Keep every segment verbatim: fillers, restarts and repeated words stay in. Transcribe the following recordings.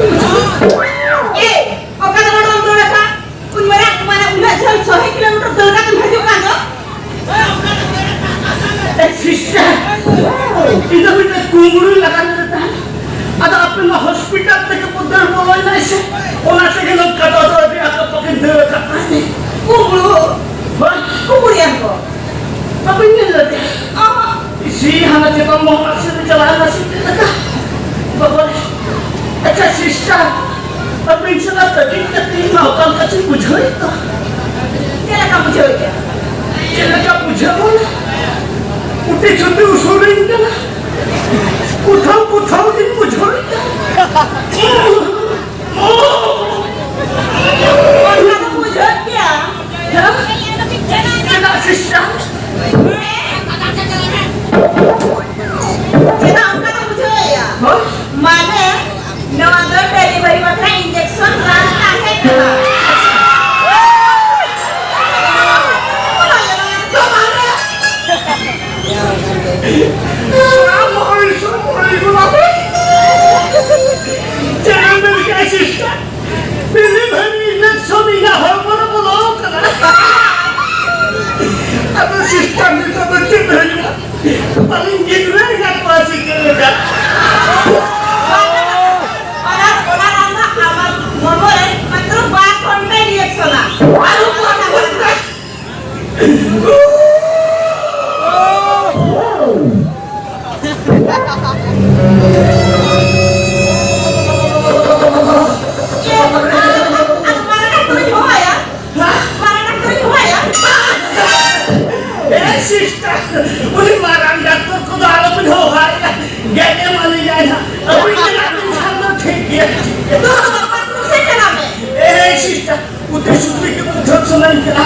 ᱮᱭ, ᱚᱠᱟ ᱫᱚ ᱱᱚᱰᱮᱢ ᱫᱟᱹᱲ ᱟᱠᱟᱫ? ᱩᱱ ᱢᱟᱨᱟᱝ, ᱢᱟᱱᱮ, ᱩᱱᱟᱹᱜ ᱡᱷᱟᱹᱞ ᱪᱷᱚᱭ ᱠᱤᱞᱳᱢᱤᱴᱟᱨ ᱫᱟᱹᱲ ᱠᱟᱛᱮᱢ ᱦᱤᱡᱩᱜ ᱠᱟᱱ ᱫᱚ? ᱮ ᱥᱤᱥᱴᱟᱨ, ᱤᱧ ᱫᱚ ᱢᱤᱫᱴᱮᱱ ᱠᱩᱢᱵᱽᱲᱩᱭ ᱞᱟᱜᱟ ᱞᱮᱫᱮ ᱛᱟᱦᱮᱸᱫ᱾ ᱟᱫᱚ ᱟᱯᱮ ᱢᱟ ᱦᱚᱥᱯᱤᱴᱟᱞ ᱛᱮᱜᱮ ᱯᱮ ᱫᱟᱹᱲ ᱵᱚᱞᱚᱭᱮᱱᱟ ᱥᱮ, ᱚᱱᱟ ᱛᱮᱜᱮ ᱱᱚᱝᱠᱟ ᱫᱚ ᱟᱫᱚ ᱟᱹᱰᱤ ᱟᱠᱚ ᱯᱟᱠᱚ ᱫᱟᱹᱲ ᱟᱠᱟᱫ ᱛᱟᱦᱮᱸᱫ᱾ ᱠᱩᱢᱵᱽᱲᱩ? ᱦᱳᱭ᱾ ᱠᱩᱢᱵᱽᱲᱩᱭᱟᱱ ᱠᱚ? ᱵᱟᱵᱮᱱ ᱧᱮᱞ ᱞᱮᱫᱮᱭᱟ? ᱚᱦᱚᱸ᱾ ᱤᱥᱤ, ᱦᱟᱱᱟ ᱪᱮᱛᱟᱱ ᱢᱚᱦᱚᱞ ᱥᱮᱫ ᱮ ᱪᱟᱞᱟᱣ ᱮᱱᱟ ᱥᱮ ᱪᱮᱫ ᱞᱮᱠᱟ? ᱵᱟᱵᱟ ᱨᱮ᱾ ᱟᱪᱪᱷᱟ ᱥᱤᱥᱴᱟᱨ, ᱟᱹᱵᱤᱱ ᱥᱟᱞᱟᱜ ᱠᱟᱹᱴᱤᱡ ᱠᱟᱹᱴᱤᱡ ᱢᱟ ᱚᱠᱟ ᱞᱮᱠᱟ ᱪᱚᱧ ᱵᱩᱡᱷᱟᱹᱣᱮᱫ ᱫᱚ᱾ ᱪᱮᱫ ᱞᱮᱠᱟ ᱵᱩᱡᱷᱟᱹᱣᱮᱫ ᱠᱟᱱᱟ? ᱪᱮᱫ ᱞᱮᱠᱟ ᱵᱩᱡᱷᱟᱹᱣ ᱵᱚᱞᱮ? ᱩᱴᱤ ᱪᱷᱩᱴᱤ ᱩᱥᱩᱨᱤᱧ ᱠᱟᱱᱟ᱾ ᱠᱩᱛᱷᱟᱣ ᱠᱩᱛᱷᱟᱣ ᱜᱤᱧ ᱵᱩᱡᱷᱟᱹᱣᱮᱫ ᱠᱟᱱᱟ᱾ ᱚᱱᱟ ᱫᱚ ᱵᱩᱡᱷᱟᱹᱜ ᱜᱮᱭᱟ᱾ ᱦᱮᱸ? ᱪᱮᱫᱟᱜ ᱥᱤᱥᱴᱟᱨ? ᱪᱮᱫᱟᱜ ᱚᱱᱠᱟ ᱫᱚ ᱵᱩᱡᱷᱟᱹᱣᱮᱫᱼᱟ? ᱦᱳᱭ᱾ ᱢᱟᱱᱮ, ᱱᱚᱣᱟ ᱫᱚ ᱰᱮᱞᱤᱵᱷᱟᱨᱤ ᱵᱟᱠᱷᱨᱟ ᱤᱧᱡᱮᱠᱥᱚᱱ ᱨᱟᱱ ᱛᱟᱦᱮᱸ ᱠᱟᱱᱟ᱾ ᱥᱚᱢᱚᱭ, ᱥᱚᱢᱚᱭ, ᱵᱟᱵᱟ᱾ ᱪᱮᱫ ᱮᱢ ᱢᱮᱱ ᱠᱮᱫᱼᱟ, ᱥᱤᱥᱴᱟᱨ? ᱰᱮᱞᱤᱵᱷᱟᱨᱤ ᱤᱧᱡᱮᱠᱥᱚᱱ ᱤᱧᱟᱹᱜ ᱦᱚᱲᱢᱚ ᱨᱮ ᱵᱚᱞᱚ ᱠᱟᱱᱟ᱾ ᱟᱫᱚ ᱥᱤᱥᱴᱟᱨ, ᱱᱤᱛᱚᱜ ᱫᱚ ᱪᱮᱫ ᱦᱩᱭᱩᱜᱼᱟ? ᱟᱹᱞᱤᱧ ᱜᱤᱫᱽᱨᱟᱹ ᱮᱸᱜᱟᱛ ᱠᱚᱣᱟ ᱥᱮ ᱪᱮᱫ ᱞᱮᱠᱟ? ᱚᱱᱟ, ᱚᱱᱟ ᱨᱟᱱ ᱫᱚ ᱟᱢᱟᱜ ᱦᱚᱲᱢᱚ ᱨᱮ ᱢᱟᱛᱨᱚ ᱵᱟᱨ ᱜᱷᱚᱱᱴᱟᱭ ᱨᱤᱭᱮᱠᱥᱚᱱᱟ᱾ ᱟᱨᱚ ᱵᱟᱨ ᱜᱷᱚᱱᱴᱟ? ᱟᱫᱚ ᱢᱟᱨᱟᱝ ᱰᱟᱠᱛᱚᱨᱤᱧ ᱦᱚᱦᱚᱣᱟᱭᱟ᱾ ᱢᱟᱨᱟᱝ ᱰᱟᱠᱛᱚᱨᱤᱧ ᱦᱚᱦᱚᱣᱟᱭᱟ᱾ ᱮ ᱥᱤᱥᱴᱟᱨ, ᱩᱱᱤ ᱢᱟᱨᱟᱝ ᱰᱟᱠᱛᱚᱨ ᱠᱚᱫᱚ ᱟᱞᱚᱵᱤᱱ ᱦᱚᱦᱚᱣᱟᱭᱟ᱾ ᱜᱮᱫ ᱮᱢᱟᱞᱤᱧᱟᱭ ᱦᱟᱸᱜ᱾ ᱟᱹᱵᱤᱱ ᱜᱮ ᱱᱟᱜ ᱵᱤᱱ ᱠᱷᱟᱱ ᱫᱚ ᱴᱷᱤᱠ ᱜᱮᱭᱟ᱾ ᱫᱩ, ᱵᱟᱛᱷᱨᱩᱢ ᱥᱮᱫ ᱪᱟᱞᱟᱜ ᱢᱮ᱾ ᱮ ᱥᱤᱥᱴᱟᱨ, ᱩᱛᱤ ᱥᱩᱛᱤ ᱜᱮ ᱵᱩᱡᱷᱟᱹᱣ ᱥᱟᱱᱟᱧ ᱠᱟᱱᱟ᱾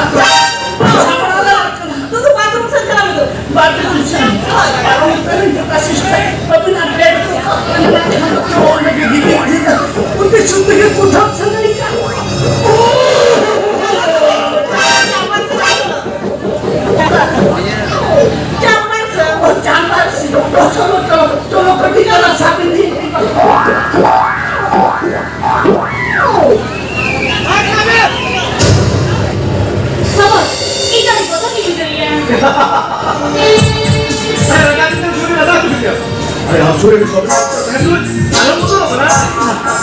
ᱥᱟᱯᱲᱟᱣ ᱫᱟᱲᱮᱭᱟᱜ ᱠᱟᱱᱟ᱾ ᱫᱩ, ᱫᱩ, ᱵᱟᱛᱷᱨᱩᱢ ᱥᱮᱫ ᱪᱟᱞᱟᱜ ᱢᱮ, ᱫᱩ᱾ ᱵᱟᱛᱷᱨᱩᱢ ᱥᱮᱫ? ᱦᱳᱭ᱾ ᱟᱨ ᱚᱱᱛᱮ ᱨᱮ ᱡᱚᱴᱟ ᱥᱤᱥᱴᱟᱨ, ᱟᱹᱵᱤᱱᱟᱜ ᱵᱮᱰ ᱠᱚ ᱚᱸᱰᱮ ᱜᱮ ᱜᱤᱛᱤᱡ ᱛᱟᱦᱮᱱᱟ᱾ ᱩᱛᱤ ᱥᱩᱛᱤ ᱜᱮ ᱵᱩᱡᱷᱟᱹᱣ ᱥᱟᱱᱟᱧ ᱠᱟᱱᱟ᱾ ᱪᱟᱢᱵᱟᱨ ᱥᱮᱫ᱾ ᱪᱟᱢᱵᱟᱨ ᱥᱮᱫ᱾ ᱚ, ᱪᱟᱢᱵᱟᱨ ᱥᱮᱫ᱾ ᱚ, ᱪᱚᱞᱚ, ᱪᱚᱞᱚ, ᱪᱚᱞᱚ, ᱠᱟᱹᱴᱤᱡ ᱪᱟᱞᱟᱜ ᱥᱟᱵ ᱤᱫᱤ᱾ ᱵᱟᱵᱟ, ᱤᱧ ᱫᱚ ᱟᱹᱰᱤ ᱵᱚᱛᱚᱨ ᱜᱤᱧ ᱵᱩᱡᱷᱟᱹᱣᱮᱫᱼᱟ᱾ ᱟᱨᱮ, ᱟᱢ ᱪᱷᱩᱨᱤ ᱨᱮ ᱥᱚᱵ ᱟᱞᱚᱢ ᱵᱚᱛᱚᱨᱚᱜ ᱠᱟᱱᱟ᱾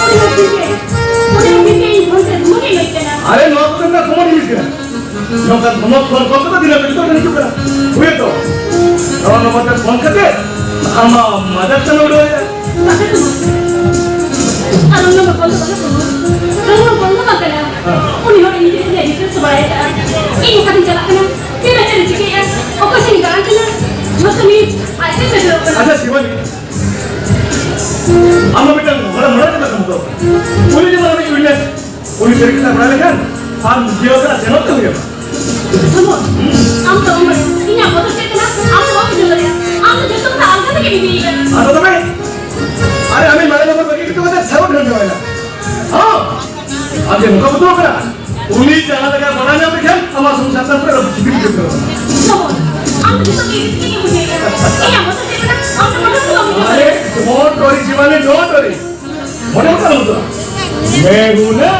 ᱩᱱᱤ ᱦᱚᱸ ᱴᱷᱤᱠ ᱜᱮ᱾ ᱩᱱᱤ ᱦᱚᱸ ᱴᱷᱤᱠ ᱜᱮ, ᱤᱧ ᱯᱷᱳᱱ ᱛᱮ ᱫᱷᱚᱢᱚᱠ ᱮ ᱮᱢᱟᱹᱧ ᱠᱟᱱᱟ᱾ ᱟᱨᱮ, ᱱᱚᱣᱟ ᱠᱚᱫᱚ ᱢᱮᱱᱟᱜ ᱠᱚᱢᱚᱱ ᱡᱤᱱᱤᱥ ᱠᱟᱱᱟ᱾ ᱱᱚᱝᱠᱟᱱ ᱫᱷᱚᱢᱚᱠ ᱯᱷᱳᱱ ᱠᱚᱞ ᱠᱚᱫᱚ ᱫᱤᱱᱟᱹᱢ ᱜᱮ ᱡᱚᱛᱚ ᱴᱷᱮᱱ ᱦᱤᱡᱩᱜ ᱠᱟᱱᱟ᱾ ᱦᱩᱭ ᱛᱚ, ᱱᱚᱣᱟ ᱱᱚᱢᱵᱚᱨ ᱛᱮ ᱯᱷᱳᱱ ᱠᱟᱛᱮ ᱟᱢᱟᱜ ᱢᱟᱫᱟᱨ ᱪᱟᱸᱫᱳ ᱩᱰᱟᱹᱣ ᱮᱫᱟ᱾ ᱵᱟᱠᱷᱟᱱ ᱫᱚ ᱟᱨ ᱚᱱᱟ ᱵᱟᱠᱷᱟᱱ ᱫᱚ ᱵᱟᱝ ᱠᱟᱱᱟ᱾ ᱱᱚᱣᱟ ᱵᱟᱠᱷᱟᱱ ᱫᱚ ᱵᱟᱝ ᱠᱟᱱᱟ᱾ ᱦᱮᱸ᱾ ᱩᱱᱤ ᱦᱚᱲ ᱤᱧ ᱴᱷᱮᱱ ᱤᱧ ᱦᱤᱥᱟᱹᱵ ᱪᱟᱵᱟᱭᱮᱫᱟ᱾ ᱤᱧ ᱚᱠᱟᱛᱤᱧ ᱪᱟᱞᱟᱜ ᱠᱟᱱᱟ? ᱛᱤᱱᱟᱹᱜ ᱪᱮᱫ ᱤᱧ ᱪᱤᱠᱟᱹᱭᱟ? ᱚᱠᱚᱭ ᱥᱮᱫ ᱤᱧ ᱫᱟᱬᱟᱱ ᱠᱟᱱᱟ? ᱡᱷᱚᱛᱚ ᱱᱤᱭᱟᱹ ᱟᱡ ᱛᱮ ᱥᱮᱴᱮᱨᱚᱜ ᱠᱟᱱᱟ᱾ ᱟᱪᱪᱷᱟ, ᱥᱤᱵᱟᱱᱤ, ᱟᱢ ᱦᱚᱸ ᱢᱤᱫᱴᱟᱝ ᱦᱚᱲ, ᱦᱚᱲ ᱠᱟᱛᱷᱟ ᱠᱚᱢ ᱛᱚ᱾ ᱩᱱᱤ ᱡᱮᱢᱚᱱ ᱟᱢᱤᱡ ᱩᱭᱤᱴᱱᱮᱥ, ᱩᱱᱤ ᱥᱟᱹᱨᱤ ᱠᱟᱛᱷᱟ ᱵᱟᱲᱟᱭ ᱞᱮᱠᱷᱟᱱ ᱟᱢ ᱡᱤᱭᱚᱱ ᱨᱮ ᱥᱮᱱᱚᱜ ᱛᱮ ᱦᱩᱭᱩᱜᱼᱟ᱾ ᱥᱚᱢᱚᱨ, ᱟᱢ ᱫᱚ ᱵᱟᱢ ᱵᱟᱲᱟᱭᱟ᱾ ᱤᱧᱟᱜ ᱵᱚᱛᱚᱨ ᱪᱮᱫ ᱠᱟᱱᱟ? ᱟᱢ ᱫᱚ ᱵᱟᱢ ᱵᱩᱡᱷᱟᱹᱣ ᱫᱟᱲᱮᱭᱟᱜᱼᱟ᱾ ᱟᱢ ᱫᱚ ᱡᱚᱛᱚ ᱠᱷᱚᱱᱟᱜ ᱟᱞᱜᱟ ᱛᱮᱜᱮ ᱵᱤᱵᱤᱭᱮᱫᱟ᱾ ᱟᱫᱚ ᱛᱚᱵᱮ? ᱟᱨᱮ, ᱟᱢᱤᱡ ᱢᱟᱨᱮ ᱱᱚᱢᱵᱚᱨ ᱵᱟᱹᱜᱤ ᱦᱚᱴᱚ ᱠᱟᱛᱮ ᱥᱟᱹᱜᱩᱱ ᱴᱷᱮᱱ ᱪᱟᱵᱟᱭᱮᱱᱟ᱾ ᱦᱚᱸ? ᱟᱢ ᱪᱮᱫ ᱱᱚᱝᱠᱟ ᱵᱩᱡᱷᱟᱹᱣ ᱠᱟᱱᱟ? ᱩᱱᱤ ᱡᱟᱦᱟᱸ ᱞᱮᱠᱟ ᱵᱟᱲᱟᱭ ᱧᱟᱢ ᱞᱮᱠᱷᱟᱱ ᱟᱢᱟᱜ ᱥᱚᱝᱥᱟᱨ ᱛᱟᱢ ᱯᱩᱨᱟᱹ ᱪᱤᱯᱤ ᱪᱤᱯᱤ ᱩᱛᱟᱹᱨᱚᱜᱼᱟ᱾ ᱥᱚᱢᱚᱨ, ᱟᱢ ᱫᱚ ᱡᱚᱛᱚ ᱜᱮ ᱤᱧ ᱴᱷᱮᱱ ᱜᱮᱢ ᱵᱩᱡᱷᱟᱹᱣᱮᱫᱟ᱾ ᱤᱧᱟᱜ ᱵᱚᱛᱚᱨ ᱪᱮᱫ ᱠᱟᱱᱟ? ᱟᱢ ᱫᱚ ᱵᱚᱛᱚᱨ ᱫᱚ ᱵᱟᱢ ᱵᱩᱡᱷᱟᱹᱣ ᱫᱟᱲᱮᱭᱟᱜᱼᱟ᱾ ᱟᱨᱮ, don't worry, Sibani, don't worry. ᱢᱚᱱᱮ ᱦᱚᱸ ᱵᱟᱝ ᱩᱛᱟᱹᱨᱟ᱾ ᱢᱮᱜᱩᱱᱟ᱾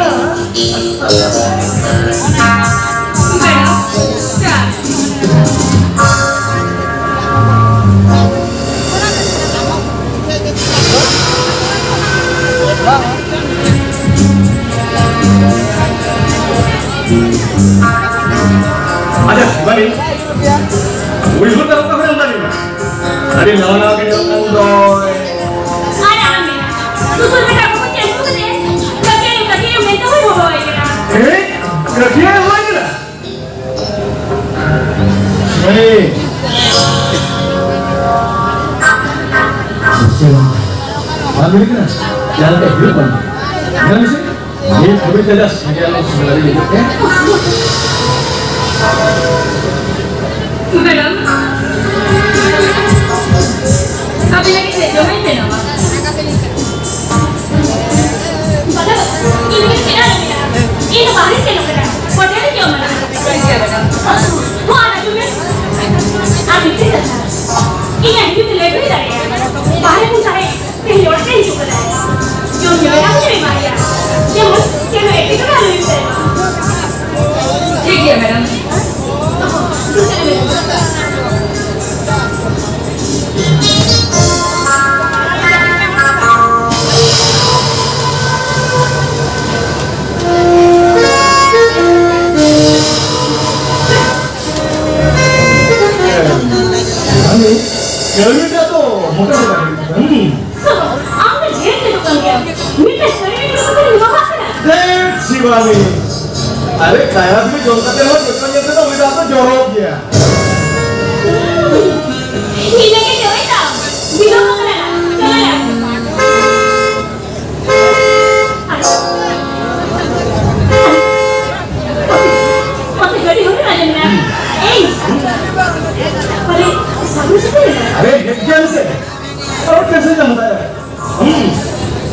ᱟᱪᱪᱷᱟ, ᱥᱤᱵᱟᱱᱤ, ᱩᱭᱦᱟᱹᱨ ᱫᱚ ᱚᱠᱟ ᱠᱷᱚᱱᱮᱢ ᱫᱟᱲᱮᱭᱟᱜᱼᱟ? ᱟᱹᱰᱤ ᱱᱟᱣᱟ ᱱᱟᱣᱟ ᱜᱮ ᱧᱮᱞᱚᱜ ᱠᱟᱱ ᱫᱚᱭ᱾ ᱟᱨ ᱟᱢ, ᱥᱩᱥᱩᱨ ᱵᱮᱴᱟ ᱠᱚᱠᱚ ᱪᱟᱹᱞᱩ ᱠᱟᱛᱮ, ᱠᱟᱹᱴᱤᱡ ᱟᱭᱳ, ᱠᱟᱹᱴᱤᱡ ᱟᱭᱳ ᱢᱮᱱᱛᱮ ᱦᱚᱸᱭ ᱦᱚᱦᱚᱣᱟᱭ ᱠᱟᱱᱟ᱾ ᱦᱮᱸ? ᱠᱟᱹᱴᱤᱡ ᱟᱭᱳ ᱦᱚᱦᱚᱣᱟᱭ ᱠᱟᱱᱟ? ᱦᱮᱸ᱾ ᱵᱟᱝ ᱦᱩᱭ ᱠᱟᱱᱟ? ᱡᱟᱦᱟᱸ ᱞᱮᱠᱟ ᱦᱩᱭᱩᱜ ᱠᱟᱱᱟ᱾ ᱧᱮᱞ ᱢᱮᱥᱮ᱾ ᱱᱤᱛ ᱦᱟᱹᱵᱤᱡ ᱛᱮ ᱡᱟ ᱥᱮᱸᱜᱮᱞ ᱥᱮᱸᱜᱮᱞ ᱜᱮ ᱦᱩᱭᱩᱜ ᱠᱟᱱᱟ᱾ ᱢᱮᱰᱟᱢ, ᱟᱹᱵᱤᱱ ᱞᱟᱹᱜᱤᱫ ᱛᱮ ᱡᱚᱢᱟᱜ ᱤᱧ ᱵᱮᱱᱟᱣᱟ᱾ ᱵᱟᱵᱟ, ᱤᱧ ᱫᱚ ᱪᱮᱫ ᱦᱚᱸ ᱵᱟᱝ ᱢᱮᱱᱟᱜᱼᱟ᱾ ᱤᱧ ᱫᱚ ᱵᱟᱦᱨᱮ ᱥᱮᱱ ᱤᱧᱟᱜ ᱧᱩᱛᱩᱢ ᱛᱮ ᱞᱟᱹᱭ ᱦᱩᱭ ᱫᱟᱲᱮᱭᱟᱜᱼᱟ᱾ ᱵᱟᱦᱨᱮ ᱠᱷᱚᱱ ᱥᱟᱦᱮᱵ ᱛᱮᱦᱮᱧ ᱚᱲᱟᱜ ᱮ ᱦᱤᱡᱩᱜ ᱠᱟᱱᱟ᱾ ᱡᱚᱢ ᱧᱩ ᱨᱮᱱᱟᱜ ᱦᱚᱸ ᱮᱢᱟᱭᱟ᱾ ᱡᱮᱢᱚᱱ ᱪᱮᱫ ᱦᱚᱸ ᱮᱴᱠᱮᱴᱚᱬᱮ ᱟᱞᱚ ᱦᱩᱭᱩᱜ ᱛᱟᱭ ᱢᱟ᱾ ᱴᱷᱤᱠ ᱜᱮᱭᱟ, ᱢᱮᱰᱟᱢ᱾ ᱫᱩ ᱪᱮᱫ ᱮᱢ ᱢᱮᱱᱫᱟ? ᱢᱟᱹᱱᱤ, ᱠᱟᱹᱢᱤᱴᱟ ᱫᱚ ᱢᱚᱴᱟ ᱢᱚᱴᱟ ᱦᱩᱭᱩᱜ ᱠᱟᱱᱟ᱾ ᱦᱩᱸ᱾ ᱟᱢ ᱫᱚ ᱡᱷᱮᱲ ᱛᱮᱫᱚ ᱠᱟᱱ ᱜᱮᱭᱟᱢ᱾ ᱢᱤᱫᱴᱟᱝ ᱥᱟᱹᱲᱤ ᱨᱮ ᱫᱩᱲᱩᱵ ᱠᱟᱛᱮ ᱱᱚᱣᱟ ᱠᱟᱱᱟ᱾ ᱫᱮ ᱥᱤᱵᱟᱱᱤ, ᱟᱨᱮ ᱠᱟᱭᱨᱟ ᱵᱤᱞᱤ ᱡᱚᱢ ᱠᱟᱛᱮ ᱦᱚᱸ ᱡᱚᱛᱚ ᱧᱮᱞ ᱛᱮᱫᱚ ᱩᱱᱤ ᱫᱚ ᱟᱫᱚ ᱡᱚᱨᱚᱜ ᱜᱮᱭᱟ᱾ ᱤᱧ ᱞᱟᱹᱜᱤᱫ ᱪᱟᱵᱟᱭ ᱛᱟᱢ᱾ ᱵᱤᱞᱚᱢ ᱟᱠᱟᱱᱟ᱾ ᱪᱟᱞᱟᱜ ᱞᱮ᱾ ᱟᱨᱮ, ᱟᱯᱮ ᱜᱟᱹᱰᱤ ᱦᱚᱸ ᱵᱟᱝ ᱟᱸᱡᱚᱢ ᱮᱱᱟ᱾ ᱮᱭ, ᱯᱟᱞᱮ ᱥᱟᱹᱜᱩᱱ ᱥᱮᱴᱮᱨ ᱮᱱᱟ᱾ ᱟᱨᱮ, ᱦᱮᱡ ᱜᱮᱭᱟ ᱥᱮ? ᱟᱨ ᱴᱮᱱᱥᱚᱱ ᱡᱟᱢ ᱦᱟᱛᱟᱭᱟ᱾ ᱦᱩᱸ,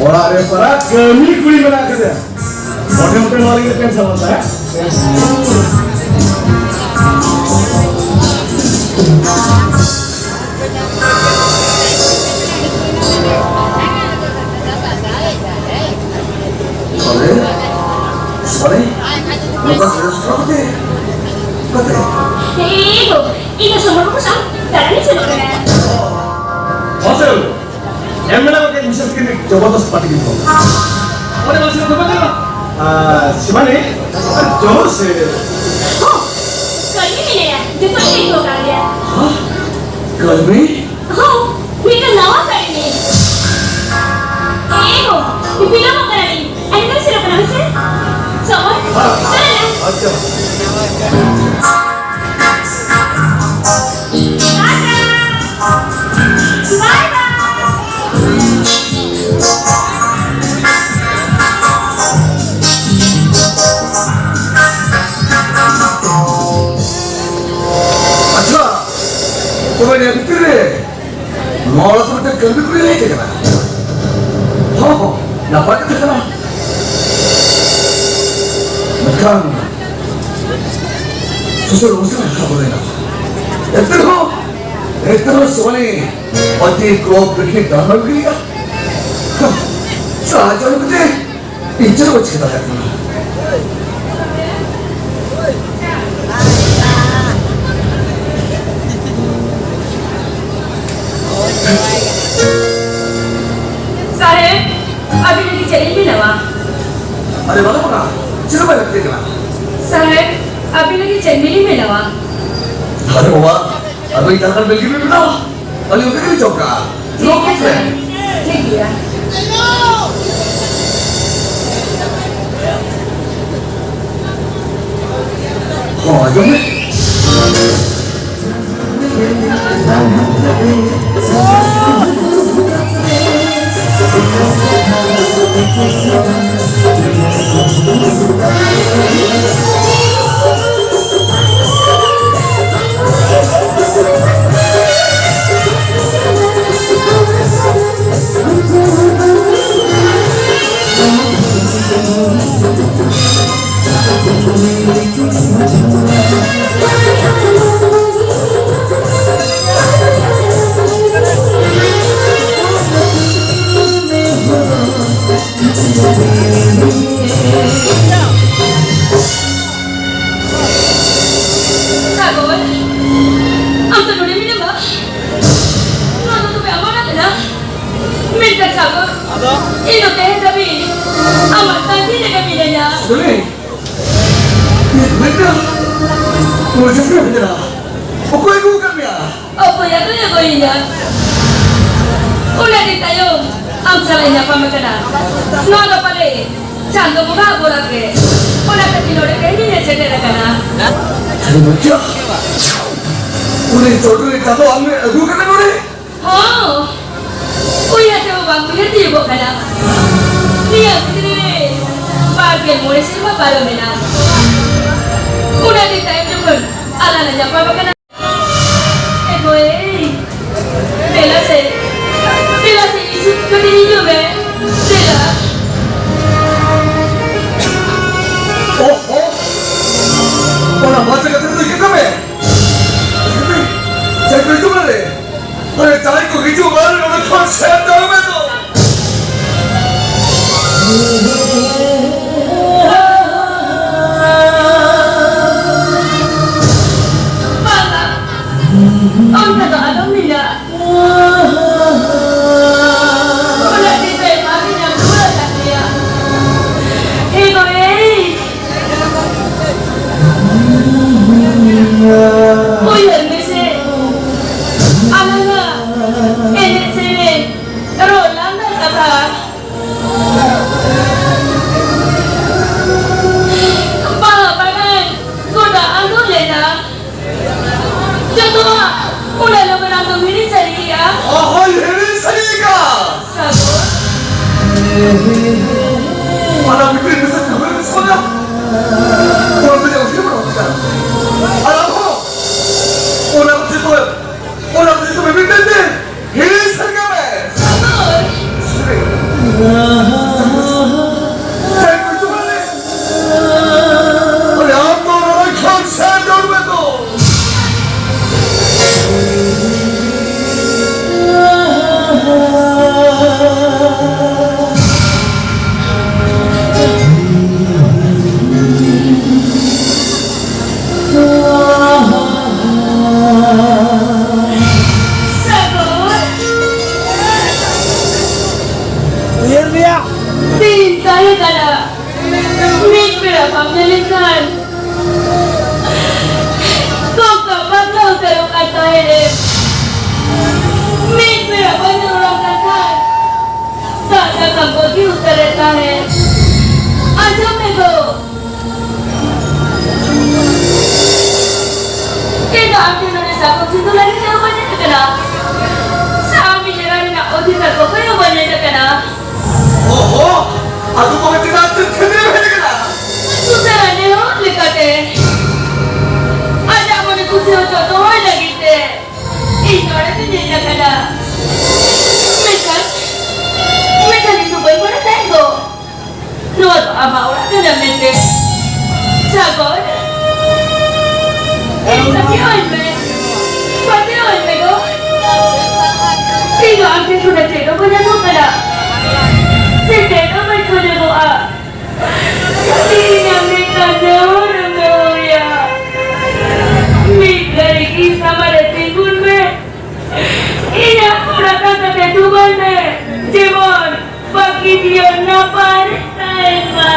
ᱚᱲᱟᱜ ᱨᱮ ᱯᱟᱨᱟ ᱠᱟᱹᱢᱤ ᱠᱩᱲᱤ ᱢᱮᱱᱟᱜ ᱠᱟᱫᱮᱭᱟ᱾ ᱢᱚᱴᱮ ᱢᱚᱴᱮ ᱱᱚᱣᱟ ᱞᱟᱹᱜᱤᱫ ᱴᱮᱱᱥᱚᱱ ᱦᱟᱛᱟᱭᱟ᱾ ᱟᱨᱮ, ᱟᱨᱮ, ᱱᱚᱝᱠᱟ ᱥᱮᱨᱮᱧ ᱥᱟᱯᱲᱟᱣ ᱠᱟᱛᱮ, ᱠᱟᱛᱮ᱾ ᱮ ᱜᱳ, ᱤᱧ ᱫᱚ ᱥᱚᱢᱚᱭ ᱠᱚ ᱥᱟᱶ ᱫᱟᱬᱟᱱᱤᱧ ᱥᱮᱱᱚᱜ ᱠᱟᱱᱟ᱾ ᱦᱚᱸ ᱥᱮ, ᱮᱢ ᱢᱮᱱᱟ ᱠᱚ ᱵᱤᱥᱮᱥ ᱠᱟᱛᱮ ᱡᱚᱵᱚᱨᱫᱚᱥᱛ ᱯᱟᱴᱤ ᱠᱚ᱾ ᱚᱸᱰᱮ ᱵᱟᱝ ᱥᱮᱱᱚᱜ ᱫᱚ ᱵᱟᱝ ᱜᱟᱱᱚᱜᱼᱟ᱾ ᱟᱨ ᱥᱤᱵᱟᱱᱤ, ᱡᱚᱢ ᱥᱮ᱾ ᱦᱚᱸ, ᱠᱟᱹᱢᱤ ᱢᱮᱱᱟᱭᱟ, ᱡᱚᱛᱚ ᱤᱧ ᱟᱹᱭᱠᱟᱹᱣ ᱠᱟᱜ ᱜᱮᱭᱟ᱾ ᱦᱚᱸ, ᱠᱟᱹᱢᱤ? ᱦᱚᱸ, ᱢᱤᱫᱴᱟᱝ ᱱᱟᱣᱟ ᱠᱟᱹᱦᱱᱤ᱾ ᱮ ᱜᱳ, ᱵᱤᱞᱚᱢᱚᱜ ᱠᱟᱱᱟ ᱞᱤᱧ᱾ ᱟᱨ ᱱᱤᱛᱚᱜ ᱥᱮᱱᱚᱜ ᱠᱟᱱᱟ ᱦᱮᱸᱥᱮ? ᱥᱚᱢᱚᱭ, ᱦᱮᱸ᱾ ᱪᱟᱞᱟᱜ ᱞᱮ᱾ ᱟᱪᱪᱷᱟ᱾ ᱴᱟᱴᱟ᱾ ᱵᱟᱭ ᱵᱟᱭ᱾ ᱟᱪᱪᱷᱟ, ᱛᱚᱵᱮ ᱱᱤᱭᱟᱹ ᱵᱷᱤᱛᱤᱨ ᱨᱮ ᱱᱚᱣᱟ ᱚᱲᱟᱜ ᱫᱚ ᱢᱤᱫᱴᱮᱱ ᱠᱟᱹᱢᱤ ᱠᱩᱲᱤ ᱞᱮ ᱦᱮᱡ ᱟᱠᱟᱱᱟ᱾ ᱦᱚᱸ, ᱦᱚᱸ, ᱱᱟᱯᱟᱭ ᱠᱟᱛᱷᱟ ᱠᱟᱱᱟ᱾ ᱢᱮᱱᱠᱷᱟᱱ ᱥᱩᱥᱟᱹᱨ ᱵᱟᱹᱦᱩ ᱥᱟᱞᱟᱜ ᱦᱟᱨᱟ ᱵᱩᱨᱩᱭᱮᱱᱟ᱾ ᱮᱱᱛᱮ ᱨᱮᱦᱚᱸ ᱮᱱᱛᱮ ᱨᱮᱦᱚᱸ ᱥᱤᱵᱟᱱᱤ ᱟᱹᱰᱤ ᱠᱚ ᱯᱤᱠᱱᱤᱠ ᱫᱟᱬᱟᱱ ᱟᱹᱜᱩᱭᱮᱭᱟ᱾ ᱥᱟᱦᱟᱡᱚᱱ ᱠᱟᱛᱮ ᱤᱧ ᱪᱮᱫ ᱦᱚᱸ ᱵᱟᱹᱧ ᱪᱤᱠᱟᱹ ᱫᱟᱲᱮᱭᱟᱜ ᱠᱟᱱᱟ᱾ ᱥᱟᱦᱮᱵᱽ, ᱟᱹᱵᱤᱱ ᱞᱟᱹᱜᱤᱫ ᱪᱮᱫ ᱤᱧ ᱵᱮᱱᱟᱣᱟ? ᱟᱨᱮ ᱵᱟᱞᱟ ᱵᱟᱞᱟ, ᱪᱮᱫ ᱦᱚᱸ ᱵᱟᱭ ᱞᱟᱹᱠᱛᱤ ᱠᱟᱱᱟ᱾ ᱥᱟᱦᱮᱵᱽ, ᱟᱹᱵᱤᱱ ᱞᱟᱹᱜᱤᱫ ᱪᱮᱫ ᱵᱤᱞᱤᱧ ᱵᱮᱱᱟᱣᱟ? ᱟᱨᱮ ᱵᱟᱵᱟ, ᱟᱫᱚ ᱤᱧ ᱛᱟᱦᱞᱮ ᱠᱷᱟᱱ ᱵᱤᱞ ᱜᱮ ᱵᱮᱱᱟᱣᱟ᱾ ᱟᱹᱞᱤᱧ ᱚᱱᱠᱟ ᱜᱮᱞᱤᱧ ᱡᱚᱢ ᱠᱟᱜᱼᱟ᱾ ᱴᱷᱤᱠ ᱜᱮᱭᱟ ᱥᱟᱦᱮᱵᱽ, ᱴᱷᱤᱠ ᱜᱮᱭᱟ᱾ ᱦᱚᱸ, ᱟᱸᱡᱚᱢ ᱢᱮ᱾ ᱥᱟᱜᱚᱨ, ᱟᱢ ᱫᱚ ᱱᱚᱰᱮ ᱢᱮᱱᱟᱢᱟ? ᱱᱚᱣᱟ ᱫᱚ ᱛᱚᱵᱮ ᱟᱢᱟᱜ ᱚᱲᱟᱜ ᱠᱟᱱᱟ? ᱢᱮᱱᱠᱷᱟᱱ ᱥᱟᱜᱚᱨ, ᱤᱧ ᱫᱚ ᱛᱮᱦᱮᱧ ᱫᱷᱟᱹᱵᱤᱡ ᱟᱢᱟᱜ ᱛᱟᱺᱜᱤ ᱨᱮᱜᱮ ᱢᱤᱱᱟᱹᱧᱟ᱾ ᱫᱩᱞᱤ, ᱢᱮᱱᱠᱷᱟᱱ ᱱᱚᱰᱮ ᱪᱮᱫ ᱯᱮ ᱦᱮᱡ ᱮᱱᱟ? ᱚᱠᱚᱭ ᱟᱹᱜᱩ ᱟᱠᱟᱫ ᱢᱮᱭᱟ? ᱚᱠᱚᱭ ᱟᱫᱚᱭ ᱟᱹᱜᱩᱭᱤᱧᱟ? ᱚᱱᱟ ᱜᱮ ᱛᱟᱭᱚᱢ ᱟᱢ ᱥᱟᱞᱟᱜ ᱤᱧ ᱧᱟᱯᱟᱢ ᱟᱠᱟᱱᱟ᱾ ᱱᱚᱣᱟ ᱫᱚ ᱯᱟᱞᱮ ᱪᱟᱸᱫᱚ ᱵᱚᱸᱜᱟ ᱟᱜ ᱵᱚᱨᱟᱛ ᱜᱮ᱾ ᱚᱱᱟ ᱠᱷᱟᱹᱛᱤᱨ ᱱᱚᱰᱮ ᱛᱮᱦᱮᱧ ᱤᱧ ᱦᱮᱡ ᱥᱮᱴᱮᱨ ᱟᱠᱟᱱᱟ᱾ ᱟᱨᱮ ᱵᱟᱪᱟ, ᱩᱱᱤ ᱪᱚᱰᱚᱨᱤᱡ ᱪᱟᱸᱫᱚ ᱟᱢ ᱮ ᱟᱹᱜᱩ ᱠᱟᱱᱟ ᱱᱚᱰᱮ? ᱦᱚᱸ, ᱩᱭᱦᱟᱹᱨ ᱛᱮᱦᱚᱸ ᱵᱟᱝ ᱩᱭᱦᱟᱹᱨ ᱛᱤᱭᱳᱜᱚᱜ ᱠᱟᱱᱟ᱾ ᱱᱤᱭᱟᱹ ᱵᱷᱤᱛᱨᱤ ᱨᱮ ᱵᱟᱨ ᱜᱮᱞ ᱢᱚᱬᱮ ᱥᱮᱨᱢᱟ ᱯᱟᱨᱚᱢ ᱮᱱᱟ᱾ ᱚᱱᱟ ᱫᱤᱱ ᱛᱟᱭᱚᱢ ᱡᱚᱠᱷᱚᱱ ᱟᱞᱟᱝ ᱞᱮ ᱧᱟᱯᱟᱢ ᱟᱠᱟᱱᱟ, ᱮ ᱜᱳᱭ, ᱫᱮᱞᱟ ᱥᱮ, ᱫᱮᱞᱟ ᱥᱮ, ᱤᱥᱤᱱ ᱠᱟᱹᱴᱤᱡ ᱦᱤᱡᱩᱜ ᱢᱮ, ᱫᱮᱞᱟ᱾ ᱚᱦᱚ! ᱚᱱᱟ ᱵᱟᱡᱮ ᱠᱟᱛᱷᱟ ᱫᱚ ᱪᱮᱫ ᱠᱟᱱᱟ? ᱪᱮᱫ ᱯᱮ ᱦᱤᱡᱩᱜ ᱨᱮ, ᱟᱨᱮ ᱡᱟᱦᱟᱸᱭ ᱠᱚ ᱦᱤᱡᱩᱜ ᱢᱟ ᱱᱚᱰᱮ ᱠᱷᱚᱱ ᱥᱮᱱ ᱫᱟᱲᱮ ᱢᱮ ᱛᱚ᱾ ᱵᱟᱝᱟ, ᱚᱱᱠᱟ ᱫᱚ ᱟᱞᱚᱢ ᱢᱮᱱᱟ᱾ ᱚᱱᱟ ᱜᱮ ᱛᱟᱭᱢᱟ ᱜᱮ ᱧᱟᱢ ᱨᱩᱣᱟᱹᱲ ᱟᱠᱟᱫ ᱢᱮᱭᱟ᱾ ᱮ ᱜᱚ, ᱮᱭ᱾ ᱩᱭᱦᱟᱹᱨ ᱢᱮᱥᱮ, ᱟᱞᱟᱝᱟᱜ ᱮᱱᱮᱡ ᱥᱮᱨᱮᱧ, ᱨᱚᱲ ᱞᱟᱸᱫᱟ ᱠᱟᱛᱷᱟ, ᱵᱟᱦᱟ ᱵᱟᱜᱟᱱ ᱜᱚᱴᱟ ᱟᱸᱫᱳᱲ ᱞᱮᱱᱟ᱾ ᱡᱚᱛᱚᱣᱟᱜ ᱚᱱᱟ ᱞᱚᱜᱚᱱ ᱟᱢ ᱫᱚᱢ ᱦᱤᱲᱤᱧ ᱥᱟᱹᱨᱤ ᱠᱮᱜᱼᱟ᱾ ᱚᱦᱚᱧ ᱦᱤᱲᱤᱧ ᱥᱟᱹᱨᱤ ᱠᱮᱜᱼᱟ᱾ ᱥᱟᱜᱚᱨ᱾ ᱚᱱᱟ ᱵᱷᱤᱛᱨᱤ ᱨᱮ ᱥᱮ ᱠᱟᱹᱢᱤ ᱨᱮ ᱥᱚᱡᱟ᱾ ᱚᱱᱟ ᱛᱮᱜᱮ ᱩᱭᱦᱟᱹᱨ ᱵᱟᱲᱟ ᱠᱮᱫᱟ᱾ ᱟᱨ ᱟᱢ ᱦᱚᱸ ᱚᱱᱟ ᱠᱚ ᱡᱚᱛᱚ, ᱚᱱᱟ ᱠᱚ ᱡᱚᱛᱚ ᱢᱤᱫ ᱢᱤᱫ ᱛᱮ ᱦᱤᱲᱤᱧ ᱥᱟᱹᱨᱤ ᱠᱟᱜ ᱢᱮ᱾ ᱥᱟᱜᱚᱨ᱾ ᱥᱟᱹᱨᱤ᱾ ᱪᱮᱫ ᱠᱚ ᱦᱤᱡᱩᱜ ᱠᱟᱱᱟ? ᱟᱨᱮ ᱟᱢ ᱫᱚ ᱱᱚᱰᱮ ᱠᱷᱚᱱ ᱥᱮᱱ ᱫᱟᱲᱮ ᱢᱮ ᱛᱚ᱾ ᱥᱟᱜᱚᱨ᱾ ᱩᱭᱦᱟᱹᱨ ᱢᱮᱭᱟ᱾ ᱫᱤᱱ ᱛᱟᱦᱮᱸ ᱠᱟᱱᱟ, ᱢᱤᱫ ᱵᱮᱲᱟ ᱵᱟᱢ ᱧᱮᱞ ᱞᱮᱱᱠᱷᱟᱱ ᱜᱚᱜᱚ ᱵᱟᱯᱞᱟ ᱩᱛᱟᱹᱨᱚᱜ ᱠᱟᱱ ᱛᱟᱦᱮᱸᱫ ᱮᱢ᱾ ᱢᱤᱫ ᱵᱮᱲᱟ ᱵᱟᱹᱧ ᱨᱚᱲᱟᱢ ᱠᱟᱱ ᱠᱷᱟᱱ ᱫᱟᱜ ᱫᱟᱠᱟᱢ ᱵᱟᱹᱜᱤ ᱩᱛᱟᱹᱨᱮᱫ ᱛᱟᱦᱮᱸᱫ᱾ ᱟᱸᱡᱚᱢ ᱢᱮ ᱜᱚ, ᱤᱧ ᱫᱚ ᱟᱢ ᱴᱷᱮᱱ ᱱᱚᱰᱮ ᱥᱟᱠᱚᱢ ᱥᱤᱸᱫᱩᱨ ᱞᱟᱹᱜᱤᱫ ᱛᱮ ᱦᱚᱸ ᱵᱟᱹᱧ ᱦᱮᱡ ᱟᱠᱟᱱᱟ᱾ ᱥᱮ ᱟᱢ ᱤᱧ ᱮᱨᱟ ᱨᱮᱱᱟᱜ ᱚᱫᱷᱤᱠᱟᱨ ᱠᱚ ᱠᱚᱭ ᱦᱚᱸ ᱵᱟᱹᱧ ᱦᱮᱡ ᱟᱠᱟᱱᱟ᱾ ᱚᱦᱚ, ᱟᱫᱚ ᱛᱚᱵᱮ ᱪᱮᱫᱟᱜ ᱪᱮᱫ ᱠᱷᱟᱹᱛᱤᱨ ᱮᱢ ᱦᱮᱡ ᱟᱠᱟᱱᱟ? ᱥᱩᱥᱟᱹᱨ ᱟᱨ ᱱᱮᱦᱚᱨ ᱞᱮᱠᱟᱛᱮ ᱟᱡᱟᱜ ᱢᱚᱱᱮ ᱠᱩᱥᱤ ᱦᱚᱪᱚ ᱫᱚᱦᱚᱭ ᱞᱟᱹᱜᱤᱫ ᱛᱮ ᱤᱧ ᱱᱚᱰᱮ ᱫᱚᱧ ᱦᱮᱡ ᱟᱠᱟᱱᱟ᱾ ᱢᱮᱱᱠᱷᱟᱱ, ᱢᱮᱱᱠᱷᱟᱱ ᱤᱧ ᱫᱚ ᱵᱟᱹᱧ ᱵᱟᱲᱟᱭ ᱛᱟᱦᱮᱸᱫ ᱜᱚ᱾ ᱱᱚᱣᱟ ᱫᱚ ᱟᱢᱟᱜ ᱚᱲᱟᱜ ᱠᱟᱱᱟ ᱢᱮᱱᱛᱮ᱾ ᱥᱟᱜᱚᱨ, ᱤᱧ ᱯᱟᱹᱛᱭᱟᱹᱣᱟᱹᱧ ᱢᱮ, ᱯᱟᱹᱛᱭᱟᱹᱣᱟᱹᱧ ᱢᱮ ᱜᱚ᱾ ᱤᱧ ᱫᱚ ᱟᱢ ᱴᱷᱮᱱ ᱠᱷᱚᱱᱟᱜ ᱪᱮᱫ ᱦᱚᱸ ᱵᱟᱹᱧ ᱟᱸᱡᱚᱢ ᱠᱟᱫᱟ, ᱥᱮ ᱪᱮᱫ ᱦᱚᱸ ᱵᱟᱹᱧ ᱠᱷᱚᱡᱚᱜᱚᱜᱼᱟ᱾ ᱤᱧ ᱟᱢ ᱞᱮᱠᱟ ᱡᱟᱶᱟᱭ ᱨᱟᱹᱥᱠᱟᱹᱭᱟ᱾ ᱢᱤᱫ ᱜᱷᱟᱹᱲᱤᱡ ᱤᱧ ᱥᱟᱢᱟᱝ ᱨᱮ ᱛᱤᱸᱜᱩᱱ ᱢᱮ᱾ ᱤᱧᱟᱜ ᱚᱲᱟᱜ ᱠᱟᱛᱮ ᱛᱩᱢᱟᱹᱞ ᱢᱮ, ᱡᱮᱢᱚᱱ ᱵᱟᱹᱠᱤ ᱡᱤᱭᱚᱱ ᱱᱟᱯᱟᱭ ᱨᱮ ᱛᱟᱦᱮᱱ ᱢᱟ᱾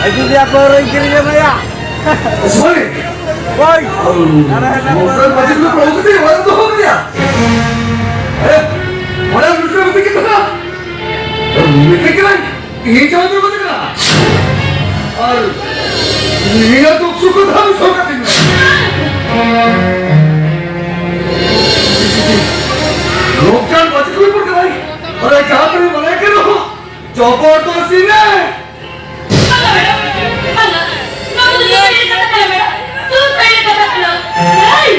ᱟᱡᱚᱫᱤᱭᱟᱹ ᱯᱟᱹᱣᱨᱟᱹᱧ ᱠᱤᱨᱤᱧ ᱟᱹᱜᱩᱭᱟ᱾ ᱥᱚᱨᱤ᱾ ᱦᱳᱭ᱾ ᱟᱨ ᱦᱮᱱᱟᱜ ᱢᱚᱴᱚᱨ ᱵᱟᱡᱮᱴ ᱠᱚ ᱯᱨᱚᱵᱷᱩ ᱠᱟᱛᱮ ᱚᱲᱟᱜ ᱫᱚᱦᱚ ᱠᱟᱫᱮᱭᱟ᱾ ᱦᱮᱸ? ᱚᱲᱟᱜ ᱞᱩᱴᱟᱹ ᱠᱟᱛᱮ ᱜᱮ ᱫᱚᱦᱚ᱾ ᱢᱤᱫᱴᱮᱡ ᱜᱮ ᱵᱟᱝ᱾ ᱤᱧ ᱡᱟᱦᱟᱸ ᱫᱚ ᱵᱟᱝ ᱠᱟᱱᱟ᱾ ᱟᱨ ᱱᱤᱭᱟᱹ ᱫᱚ ᱥᱩᱠ ᱫᱷᱟᱢ ᱥᱚᱨᱠᱟᱨ ᱫᱤᱱ᱾ ᱱᱚᱝᱠᱟᱱ ᱵᱟᱡᱮᱴ ᱠᱚ ᱯᱚᱨ ᱠᱟᱱᱟᱭ᱾ ᱟᱨ ᱡᱟᱦᱟᱸ ᱛᱤᱱᱟᱹᱜ ᱢᱟᱱᱟ ᱠᱮᱫ ᱨᱮᱦᱚᱸ ᱡᱚᱵᱚᱨᱫᱚᱥᱛᱤ ᱨᱮ ᱵᱟᱝᱟ, ᱢᱮᱰᱟᱢ, ᱵᱟᱝᱟ᱾ ᱱᱚᱣᱟ ᱫᱚ ᱡᱚᱛᱚ ᱮᱲᱮ ᱠᱟᱛᱷᱟ ᱠᱟᱱᱟ, ᱢᱮᱰᱟᱢ᱾ ᱡᱚᱛᱚ ᱮᱲᱮ ᱠᱟᱛᱷᱟ ᱠᱟᱱᱟ᱾ ᱮᱭ!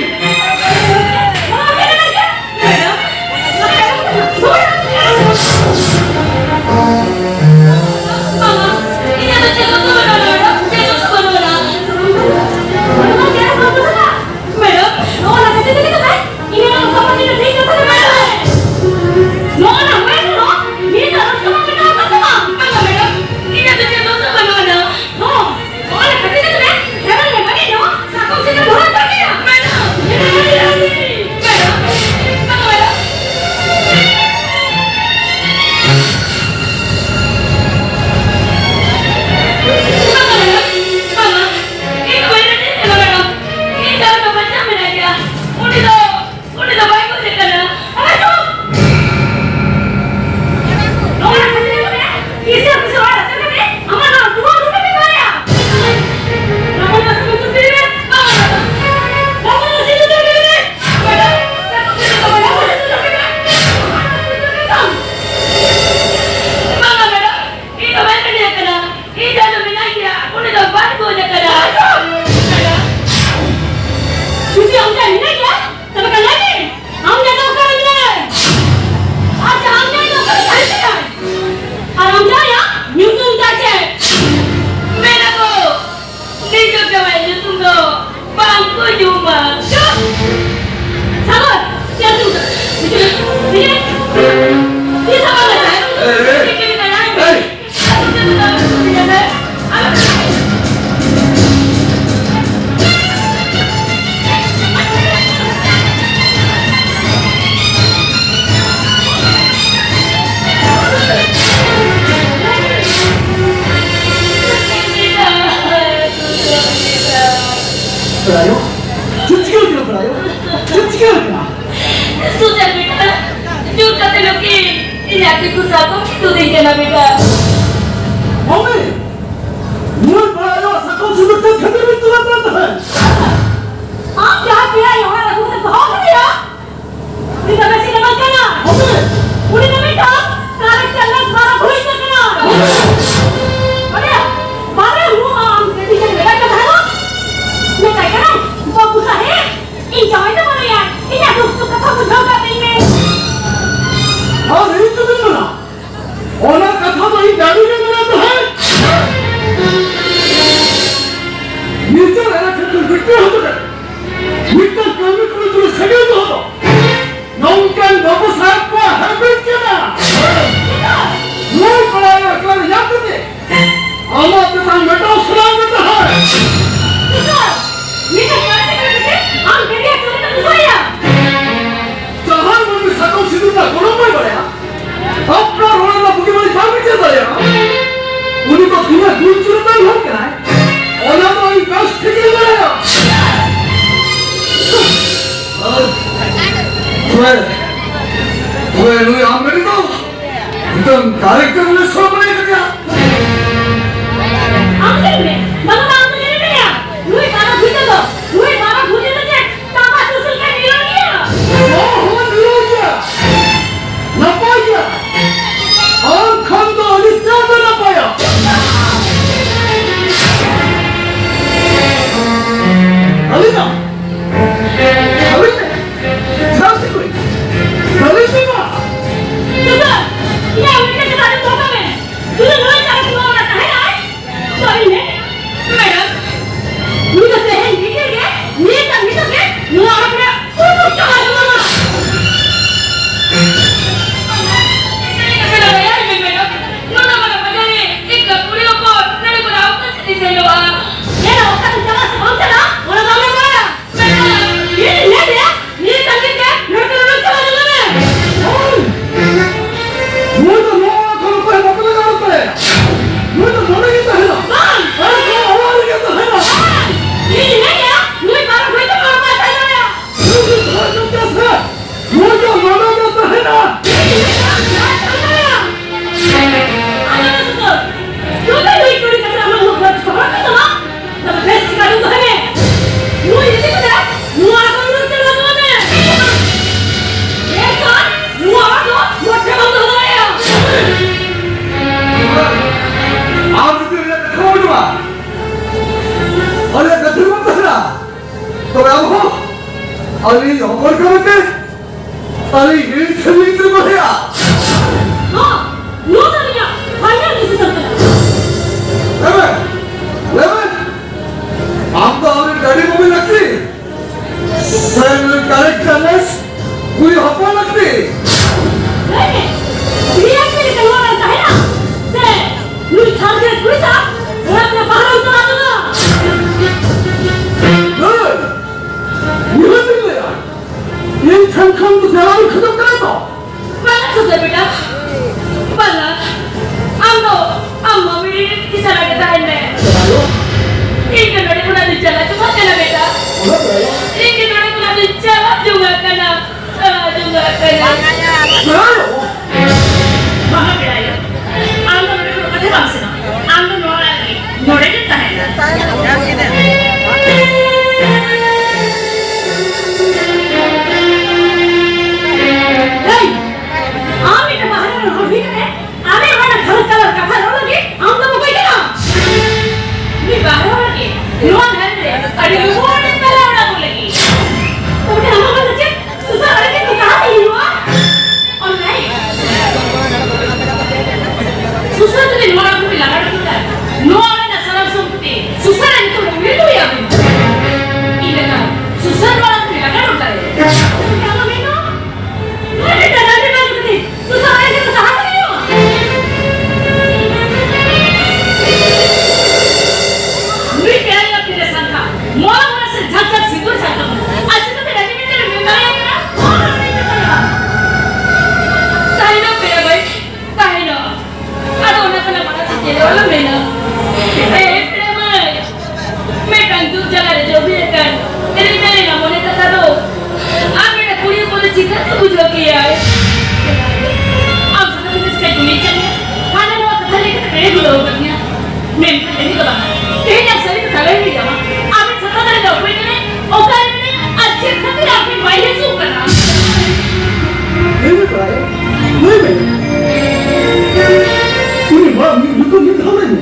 ᱱᱚᱣᱟ ᱫᱚ ᱮᱲᱮ ᱠᱟᱛᱷᱟ, ᱢᱮᱰᱟᱢ᱾ ᱵᱟᱝᱟ, ᱤᱧᱟᱹᱜ ᱫᱚ ᱪᱮᱫ ᱦᱚᱸ ᱵᱟᱹᱱᱩᱜᱼᱟ, ᱢᱮᱰᱟᱢ, ᱪᱮᱫ ᱦᱚᱸ ᱵᱟᱹᱱᱩᱜᱼᱟ᱾ ᱱᱚᱣᱟ ᱫᱚ ᱮᱲᱮ ᱠᱟᱛᱷᱟ ᱠᱟᱱᱟ᱾ ᱢᱮᱰᱟᱢ, ᱱᱚᱣᱟ ᱞᱟᱜᱟᱛ ᱛᱮ ᱪᱮᱫ ᱠᱟᱛᱷᱟ? ᱤᱧᱟᱹᱜ ᱱᱚᱣᱟ ᱥᱟᱢᱟᱝ ᱨᱮ ᱴᱷᱤᱠ ᱠᱟᱛᱷᱟ ᱫᱚ ᱢᱮᱰᱟᱢ᱾ ᱱᱚᱣᱟ ᱱᱟ ᱦᱩᱭ ᱥᱮ ᱱᱚᱣᱟ, ᱱᱤᱭᱟᱹ ᱫᱚ ᱟᱞᱚᱢ ᱥᱟᱢᱟᱝ ᱨᱮ ᱱᱚᱣᱟ ᱠᱟᱛᱷᱟ ᱢᱟ᱾ ᱫᱤᱠᱩ ᱥᱟᱠᱚᱢ ᱠᱤ ᱛᱩᱫᱤᱧ ᱠᱟᱱᱟ ᱵᱮᱴᱟ᱾ ᱢᱟᱢᱤ, ᱱᱩᱭ ᱠᱚᱲᱟ ᱟᱭᱳ ᱥᱟᱠᱚᱢ ᱥᱤᱸᱫᱩᱨ ᱪᱮᱫ ᱠᱷᱟᱹᱛᱤᱨ ᱵᱤᱱ ᱛᱩᱫ ᱟᱠᱟᱱ ᱛᱟᱦᱮᱸᱫ? ᱟᱢ ᱡᱟᱦᱟᱸ ᱯᱮᱲᱟ ᱟᱭᱳ ᱚᱲᱟᱜ ᱨᱮ ᱫᱚᱦᱚ ᱠᱟᱫᱮᱭᱟ, ᱩᱱᱤ ᱫᱚ ᱵᱮᱥᱤ ᱫᱚ ᱵᱟᱝ ᱠᱟᱱᱟ᱾ ᱢᱟᱢᱤ! ᱩᱱᱤ ᱫᱚ ᱢᱤᱫᱴᱟᱝ ᱠᱟᱨᱮᱠᱴᱟᱨᱞᱮᱥ ᱵᱟᱨᱟ ᱵᱷᱩᱭᱤ ᱠᱟᱱᱟ᱾ ᱢᱟᱢᱤ! ᱢᱟᱱᱮ, ᱵᱟᱨᱟ ᱦᱩ ᱟᱢ ᱜᱟᱹᱰᱤ ᱨᱮ ᱢᱮᱛᱟᱭ ᱠᱟᱱ ᱛᱟᱦᱮᱸᱱᱟ? ᱢᱮᱛᱟᱭ ᱠᱟᱱᱟᱭ, "ᱵᱟᱹᱵᱩ ᱥᱟᱦᱮᱵ, ᱤᱧ ᱡᱟᱶᱟᱭ ᱫᱚ ᱵᱟᱹᱱᱩᱭᱟ, ᱤᱧᱟᱹᱜ ᱫᱩᱠ ᱥᱩᱠ ᱠᱟᱛᱷᱟ ᱵᱩᱡᱷᱟᱹᱣ ᱠᱟᱛᱮᱧ ᱢᱮ᱾" ᱟᱨ ᱤᱧ ᱪᱮᱫ ᱤᱧ ᱢᱮᱱᱟ? ᱚᱱᱟ ᱠᱟᱛᱷᱟ ᱫᱚ ᱤᱧ ᱰᱟᱹᱰᱤ ᱜᱮ ᱢᱮᱱᱮᱫ ᱛᱟᱦᱮᱸᱫ᱾ ᱱᱤᱡᱮᱨ ᱮᱨᱟ ᱴᱷᱮᱱ ᱠᱷᱚᱱ ᱵᱤᱴᱟᱹ ᱦᱚᱪᱚ ᱠᱟᱛᱮ ᱢᱤᱫᱴᱟᱝ ᱠᱟᱹᱢᱤ ᱠᱩᱲᱤ ᱛᱩᱞᱩᱡ ᱥᱟᱹᱜᱟᱹᱭ ᱫᱚᱦᱚ ᱫᱚ ᱱᱚᱝᱠᱟᱱ ᱵᱟᱹᱵᱩ ᱥᱟᱦᱮᱵ ᱠᱚᱣᱟᱜ ᱦᱮᱵᱤᱴ ᱠᱟᱱᱟ᱾ ᱱᱩᱭ ᱠᱚᱲᱟ ᱮᱠᱞᱟ ᱨᱮ ᱧᱟᱢ ᱠᱟᱛᱮ ᱟᱢᱟᱜ ᱛᱮᱛᱟᱝ ᱢᱮᱴᱟᱣ ᱥᱟᱱᱟᱢ ᱜᱮ ᱛᱟᱦᱮᱸ᱾ ᱱᱤᱛᱚᱜ ᱱᱤᱛᱚᱜ ᱠᱟᱹᱢᱤ ᱠᱟᱛᱮ ᱟᱢ ᱜᱟᱹᱰᱤ ᱪᱚᱞᱮ ᱠᱟᱛᱮ ᱥᱚᱭᱟ᱾ ᱡᱟᱦᱟᱸᱭ ᱢᱟᱹᱱᱢᱤ ᱥᱟᱠᱟᱢ ᱥᱤᱸᱫᱩᱨ ᱨᱮᱱᱟᱜ ᱜᱚᱱᱚᱝ ᱵᱟᱭ ᱵᱟᱲᱟᱭᱟ, ᱟᱯᱱᱟᱨ ᱦᱚᱲ ᱨᱮᱱᱟᱜ ᱵᱩᱜᱤ ᱵᱟᱹᱲᱤᱡ ᱵᱟᱭ ᱵᱤᱪᱟᱹᱨ ᱫᱟᱲᱮᱭᱟᱜᱼᱟ, ᱩᱱᱤ ᱫᱚ ᱛᱤᱱᱟᱹᱜ ᱜᱩᱱ ᱪᱩᱨᱤᱛᱟᱱ ᱦᱚᱲ ᱠᱟᱱᱟᱭ, ᱚᱱᱟ ᱫᱚ ᱤᱧ ᱵᱮᱥ ᱴᱷᱤᱠ ᱤᱧ ᱵᱟᱲᱟᱭᱟ᱾ ᱟᱨ ᱛᱚᱵᱮ, ᱛᱚᱵᱮ ᱱᱩᱭ ᱟᱢ ᱜᱟᱹᱰᱤ ᱫᱚ ᱢᱤᱫᱴᱟᱝ ᱠᱟᱨᱮᱠᱴᱟᱨ ᱞᱮᱥ ᱦᱚᱲ ᱵᱟᱲᱟᱭ ᱠᱟᱫᱮᱭᱟ᱾ ᱟᱢ ᱪᱮᱫ ᱢᱮ? ᱵᱟᱵᱟ ᱫᱚ ᱟᱢ ᱫᱚ ᱪᱮᱫ ᱢᱮ? ᱱᱩᱭ ᱵᱟᱨᱟ ᱵᱷᱩᱡᱟᱹ ᱫᱚ, ᱱᱩᱭ ᱵᱟᱨᱟ ᱵᱷᱩᱡᱟᱹ ᱫᱚ ᱪᱮᱫ? ᱛᱟᱢᱟ ᱥᱩᱥᱩᱞ ᱠᱷᱟᱱ ᱱᱤᱨᱚᱲ ᱜᱮᱭᱟ᱾ ᱦᱚᱸ, ᱦᱚᱸ, ᱱᱤᱨᱚᱲ ᱜᱮᱭᱟ᱾ ᱱᱟᱯᱟᱭ ᱜᱮᱭᱟ᱾ ᱟᱢ ᱠᱷᱚᱱ ᱫᱚ ᱟᱹᱰᱤ ᱛᱮᱫ ᱮ ᱱᱟᱯᱟᱭᱟ᱾ ᱟᱹᱞᱤᱧᱟᱜ, ᱟᱹᱞᱤᱧ ᱪᱮᱫᱟᱜ ᱥᱤᱠᱲᱤ? ᱟᱹᱞᱤᱧ ᱫᱚ ᱵᱟᱝ᱾ ᱥᱩᱥᱩᱞ, ᱤᱧᱟᱜ ᱢᱤᱫᱴᱮᱱ ᱠᱟᱛᱷᱟ ᱟᱸᱡᱚᱢ ᱫᱚᱨᱠᱟᱨ ᱟᱹᱞᱤᱧ ᱦᱚᱯᱚᱱ ᱠᱟᱱᱟ ᱛᱮ ᱟᱹᱞᱤᱧ ᱨᱤᱱ ᱥᱮᱨᱮᱧ ᱨᱮ ᱵᱟᱲᱟᱭᱟ᱾ ᱦᱚᱸ, ᱱᱚᱣᱟ ᱫᱚ ᱟᱹᱞᱤᱧᱟᱜ final decision ᱠᱟᱱᱟ᱾ ᱞᱟᱹᱭ ᱢᱮ, ᱞᱟᱹᱭ ᱢᱮ, ᱟᱢ ᱫᱚ ᱟᱢᱨᱮᱱ ᱰᱟᱹᱰᱤ ᱵᱟᱹᱵᱩ ᱞᱟᱹᱠᱛᱤ ᱥᱮ ᱱᱩᱭ characterless ᱠᱩᱲᱤ ᱦᱚᱯᱚᱱ ᱞᱟᱹᱠᱛᱤ? ᱞᱟᱹᱭ ᱢᱮ, ᱨᱤᱭᱟᱠ ᱞᱮᱠᱟ ᱱᱚᱣᱟ ᱨᱮ ᱛᱟᱦᱮᱱᱟ ᱥᱮ ᱱᱩᱭ ᱴᱷᱟᱨ ᱜᱮ ᱠᱩᱲᱤ ᱥᱟᱶ ᱚᱲᱟᱜ ᱨᱮ ᱵᱟᱦᱨᱮ ᱪᱟᱞᱟᱣ ᱠᱟᱱᱟ? ᱦᱮᱸ, ᱱᱤᱦᱟᱹᱛ ᱤᱧ ᱞᱟᱹᱭᱟ, ᱤᱧ ᱴᱷᱮᱱ ᱠᱷᱚᱱ ᱫᱚ ᱫᱮᱣᱟᱞ ᱠᱷᱚᱡᱚᱜ ᱠᱟᱱᱟ ᱛᱚ᱾ ᱵᱟᱝᱟ ᱥᱩᱫᱷᱟᱹ ᱵᱮᱴᱟ, ᱵᱟᱝᱟ᱾ ᱟᱢ ᱫᱚ ᱟᱢ ᱢᱟᱢᱤ ᱤᱥᱟᱨᱟ ᱜᱮ ᱛᱟᱦᱮᱱ ᱢᱮ᱾ ᱤᱧ ᱫᱚ ᱱᱚᱰᱮ ᱠᱷᱚᱱᱟᱜ ᱫᱚᱧ ᱪᱟᱞᱟᱜ ᱡᱚᱝᱟᱜ ᱠᱟᱱᱟ ᱵᱮᱴᱟ᱾ ᱤᱧ ᱫᱚ ᱱᱚᱰᱮ ᱠᱷᱚᱱᱟᱜ ᱫᱚᱧ ᱪᱟᱞᱟᱜ ᱡᱚᱝᱟᱜ ᱠᱟᱱᱟ᱾ ᱪᱟᱞᱟᱜ ᱡᱚᱝᱟᱜ ᱠᱟᱱᱟ᱾ ᱵᱟᱝᱟ ᱵᱮᱴᱟ ᱟᱭᱳ, ᱟᱢ ᱫᱚ ᱱᱚᱰᱮ ᱠᱷᱚᱱᱟᱜ ᱚᱠᱟ ᱛᱮᱦᱚᱸ ᱵᱟᱢ ᱥᱮᱱᱚᱜᱼᱟ᱾ ᱟᱢ ᱫᱚ ᱱᱚᱣᱟ ᱨᱮᱜᱮ, ᱱᱚᱰᱮ ᱜᱮᱢ ᱛᱟᱦᱮᱱᱟ᱾ ᱮᱭ, ᱟᱢ ᱢᱤᱫᱴᱟᱝ ᱵᱟᱦᱨᱮ ᱨᱮᱱ ᱦᱚᱲ ᱦᱩᱭ ᱠᱟᱛᱮ ᱟᱞᱮ ᱚᱲᱟᱜ ᱨᱮ ᱜᱷᱟᱨᱚᱸᱡᱽ ᱛᱟᱞᱟ ᱨᱮ ᱠᱟᱛᱷᱟ ᱨᱚᱲ ᱞᱟᱹᱜᱤᱫ ᱟᱢ ᱫᱚᱢ ᱚᱠᱚᱭ ᱠᱟᱱᱟ? ᱱᱩᱭ ᱵᱟᱦᱨᱮ ᱦᱚᱲ ᱜᱮ ᱱᱚᱣᱟ ᱜᱷᱟᱨᱚᱸᱡᱽ ᱨᱮ ᱟᱹᱰᱤ ᱞᱚᱜᱚᱱ ᱮ ᱛᱟᱞᱟ ᱚᱲᱟᱜ ᱠᱚ ᱞᱟᱹᱜᱤᱫ᱾ ᱛᱚᱵᱮ ᱟᱢᱟᱜ ᱠᱟᱛᱷᱟ ᱪᱮᱫ? ᱥᱩᱥᱟᱹᱨ ᱟᱹᱰᱤ ᱫᱤᱱ ᱠᱚ ᱥᱟᱦᱟ ᱛᱮ ᱦᱩᱭᱩᱜᱼᱟ? ᱚᱱᱞᱟᱭᱤᱱ᱾ ᱥᱩᱥᱟᱹᱨ ᱡᱩᱫᱤ ᱱᱚᱣᱟ ᱚᱲᱟᱜ ᱠᱷᱚᱱ ᱞᱟᱜᱟ ᱩᱰᱩᱠ ᱠᱟᱜᱼᱟ, ᱱᱚᱣᱟ ᱚᱲᱟᱜ ᱨᱮᱱᱟᱜ ᱥᱟᱱᱟᱢ ᱥᱚᱢᱯᱚᱛᱤ ᱥᱩᱥᱟᱹᱨ ᱟᱜ ᱧᱩᱛᱩᱢ ᱨᱮ ᱩᱭᱦᱟᱹᱨ ᱦᱩᱭ ᱟᱵᱚᱱᱟ᱾ ᱤᱧ ᱞᱮᱠᱟ ᱥᱩᱥᱟᱹᱨ ᱱᱚᱣᱟ ᱚᱲᱟᱜ ᱠᱷᱚᱱ ᱞᱟᱜᱟ ᱩᱰᱩᱠ ᱫᱟᱲᱮᱭᱟᱜᱼᱟ᱾ ᱟᱢᱟᱜ ᱢᱮᱱ ᱫᱚ? ᱱᱚᱣᱟ ᱢᱤᱫᱴᱟᱝ ᱰᱟᱹᱝᱨᱤ ᱵᱟᱝ ᱠᱟᱛᱮ ᱥᱩᱥᱟᱹᱨ ᱟᱜ ᱧᱩᱛᱩᱢ ᱥᱟᱦᱟ ᱛᱮ ᱦᱩᱭᱩᱜᱼᱟ? ᱱᱩᱭ ᱯᱮᱲᱟ ᱧᱮᱞ ᱛᱤᱨᱮ ᱥᱟᱱᱛᱷᱟ, ᱢᱚᱞᱟ ᱢᱚᱞᱟ ᱥᱮ ᱡᱷᱟᱠ ᱡᱷᱟᱠ ᱥᱤᱸᱫᱩᱨ ᱡᱷᱟᱠ ᱛᱟᱵᱚᱱ᱾ ᱟᱨ ᱪᱤᱠᱟᱹᱛᱮ ᱨᱟᱹᱡᱤ ᱢᱮᱱᱛᱮ ᱢᱮᱱ ᱫᱟᱲᱮᱭᱟᱜ ᱠᱟᱱᱟ? ᱚᱦᱚ ᱢᱮᱱ ᱫᱟᱲᱮᱭᱟᱜᱼᱟ᱾ ᱛᱟᱦᱮᱱᱟ ᱯᱮᱲᱟ ᱢᱟᱹᱭ, ᱛᱟᱦᱮᱱᱟ᱾ ᱟᱫᱚ ᱚᱱᱟ ᱠᱷᱚᱱᱟᱜ ᱢᱟᱲᱟᱝ ᱥᱮᱫ ᱪᱮᱫ ᱦᱚᱸ ᱟᱞᱚᱢ ᱢᱮᱱᱟ᱾ ᱮ ᱯᱮᱲᱟ ᱢᱟᱹᱭ, ᱢᱤᱫᱴᱟᱝ ᱫᱩᱠ ᱡᱟᱞᱟ ᱨᱮ ᱡᱚᱵᱮ ᱟᱠᱟᱱ ᱨᱤᱢᱤᱞ ᱨᱮᱱᱟᱜ ᱢᱚᱱᱮ ᱠᱟᱛᱷᱟ ᱫᱚ ᱟᱢ ᱢᱤᱫᱴᱟᱝ ᱠᱩᱲᱤ ᱦᱚᱯᱚᱱ ᱫᱚ ᱪᱤᱠᱟᱹᱛᱮ ᱵᱩᱡᱷᱟᱹᱣ ᱠᱮᱭᱟᱭ? ᱟᱢ ᱥᱟᱱᱟᱢ ᱠᱤᱪᱷᱩ ᱪᱤᱠᱟᱹ ᱡᱩᱢᱤᱫ ᱠᱟᱱᱟ? ᱦᱟᱱᱟ ᱱᱚᱣᱟ ᱠᱟᱛᱷᱟ ᱞᱟᱹᱭ ᱠᱟᱛᱮ ᱵᱮᱨᱮᱫ ᱵᱩᱞᱟᱹᱣ ᱟᱠᱟᱫᱤᱧᱟ᱾ ᱢᱮᱱᱠᱷᱟᱱ ᱤᱧ ᱫᱚ ᱵᱟᱝ᱾ ᱛᱮᱦᱮᱧ ᱟᱢ ᱥᱟᱹᱨᱤ ᱠᱟᱛᱷᱟ ᱞᱟᱹᱭ ᱦᱩᱭ ᱟᱢᱟ᱾ ᱟᱢᱮᱢ ᱥᱟᱛᱟ ᱫᱟᱲᱮ ᱫᱚ ᱚᱠᱚᱭ ᱠᱟᱱᱟᱭ? ᱚᱠᱟᱨᱮ ᱢᱮᱱᱟᱭᱟ? ᱟᱨ ᱪᱮᱫ ᱠᱷᱟᱹᱛᱤᱨ ᱟᱢ ᱴᱷᱮᱱ ᱵᱟᱭ ᱦᱤᱡᱩᱜ ᱠᱟᱱᱟ? ᱞᱟᱹᱭ ᱢᱮ ᱵᱟᱲᱟᱭ, ᱞᱟᱹᱭ ᱢᱮ᱾ ᱩᱱᱤ ᱢᱟ ᱢᱤᱫ ᱧᱩᱛᱩᱢ ᱢᱤᱫ ᱫᱷᱟᱣ ᱞᱟᱹᱭ ᱢᱮ᱾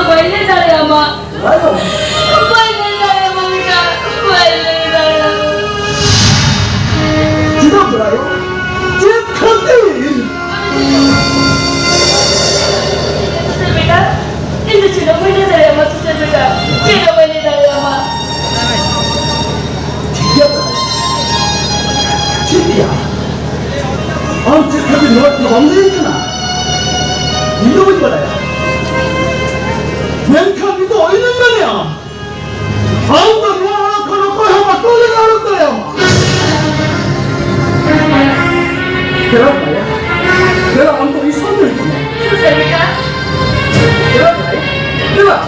ᱵᱟᱹᱧ ᱞᱟᱹᱭ ᱫᱟᱲᱮᱭᱟᱢᱟ᱾ ᱵᱟᱹᱧ ᱞᱟᱹᱭ ᱫᱟᱲᱮᱭᱟᱢᱟ ᱵᱮᱴᱟ, ᱵᱟᱹᱧ ᱞᱟᱹᱭ ᱫᱟᱲᱮᱭᱟᱢᱟ᱾ ᱪᱮᱫᱟᱜ ᱵᱮᱴᱟ? ᱪᱮᱫ ᱠᱷᱟᱹᱛᱤᱨ? ᱥᱩᱥᱟᱹᱨ ᱵᱮᱴᱟ, ᱤᱧ ᱫᱚ ᱪᱮᱫ ᱦᱚᱸ ᱵᱟᱹᱧ ᱞᱟᱹᱭ ᱫᱟᱲᱮᱭᱟᱢᱟ ᱥᱩᱥᱟᱹᱨ ᱵᱮᱴᱟ, ᱪᱮᱫ ᱦᱚᱸ ᱵᱟᱹᱧ ᱞᱟᱹᱭ ᱫᱟᱲᱮᱭᱟᱢᱟ᱾ ᱴᱷᱤᱠ ᱜᱮᱭᱟ ᱵᱮᱴᱟ, ᱴᱷᱤᱠ ᱜᱮᱭᱟ᱾ ᱟᱢ ᱪᱮᱫ ᱠᱷᱟᱹᱛᱤᱨ ᱱᱚᱣᱟ ᱠᱚ ᱵᱟᱢ ᱞᱟᱹᱭᱟᱹᱧ ᱠᱟᱱᱟ? ᱤᱧ ᱫᱚ ᱵᱟᱹᱧ ᱵᱟᱲᱟᱭᱟ᱾ ᱢᱮᱱᱠᱷᱟᱱ ᱱᱤᱛᱚᱜ ᱤᱧᱤᱧ ᱢᱮᱱᱮᱫᱼᱟ, ᱟᱢ ᱫᱚ ᱱᱚᱣᱟ ᱚᱲᱟᱜ ᱠᱷᱚᱱ ᱚᱠᱚᱭ ᱦᱚᱸ ᱵᱟᱠᱚ ᱞᱟᱜᱟ ᱩᱰᱩᱠ ᱫᱟᱲᱮᱭᱟᱢᱟ᱾ ᱪᱮᱫᱟᱜ ᱵᱟᱭᱟ? ᱪᱮᱫᱟᱜ ᱟᱢ ᱫᱚ ᱤᱧ ᱥᱟᱶᱛᱮ ᱦᱤᱡᱩᱜ ᱢᱮ? ᱪᱮᱫᱟᱜ ᱵᱟᱭᱟ? ᱪᱮᱫᱟᱜ?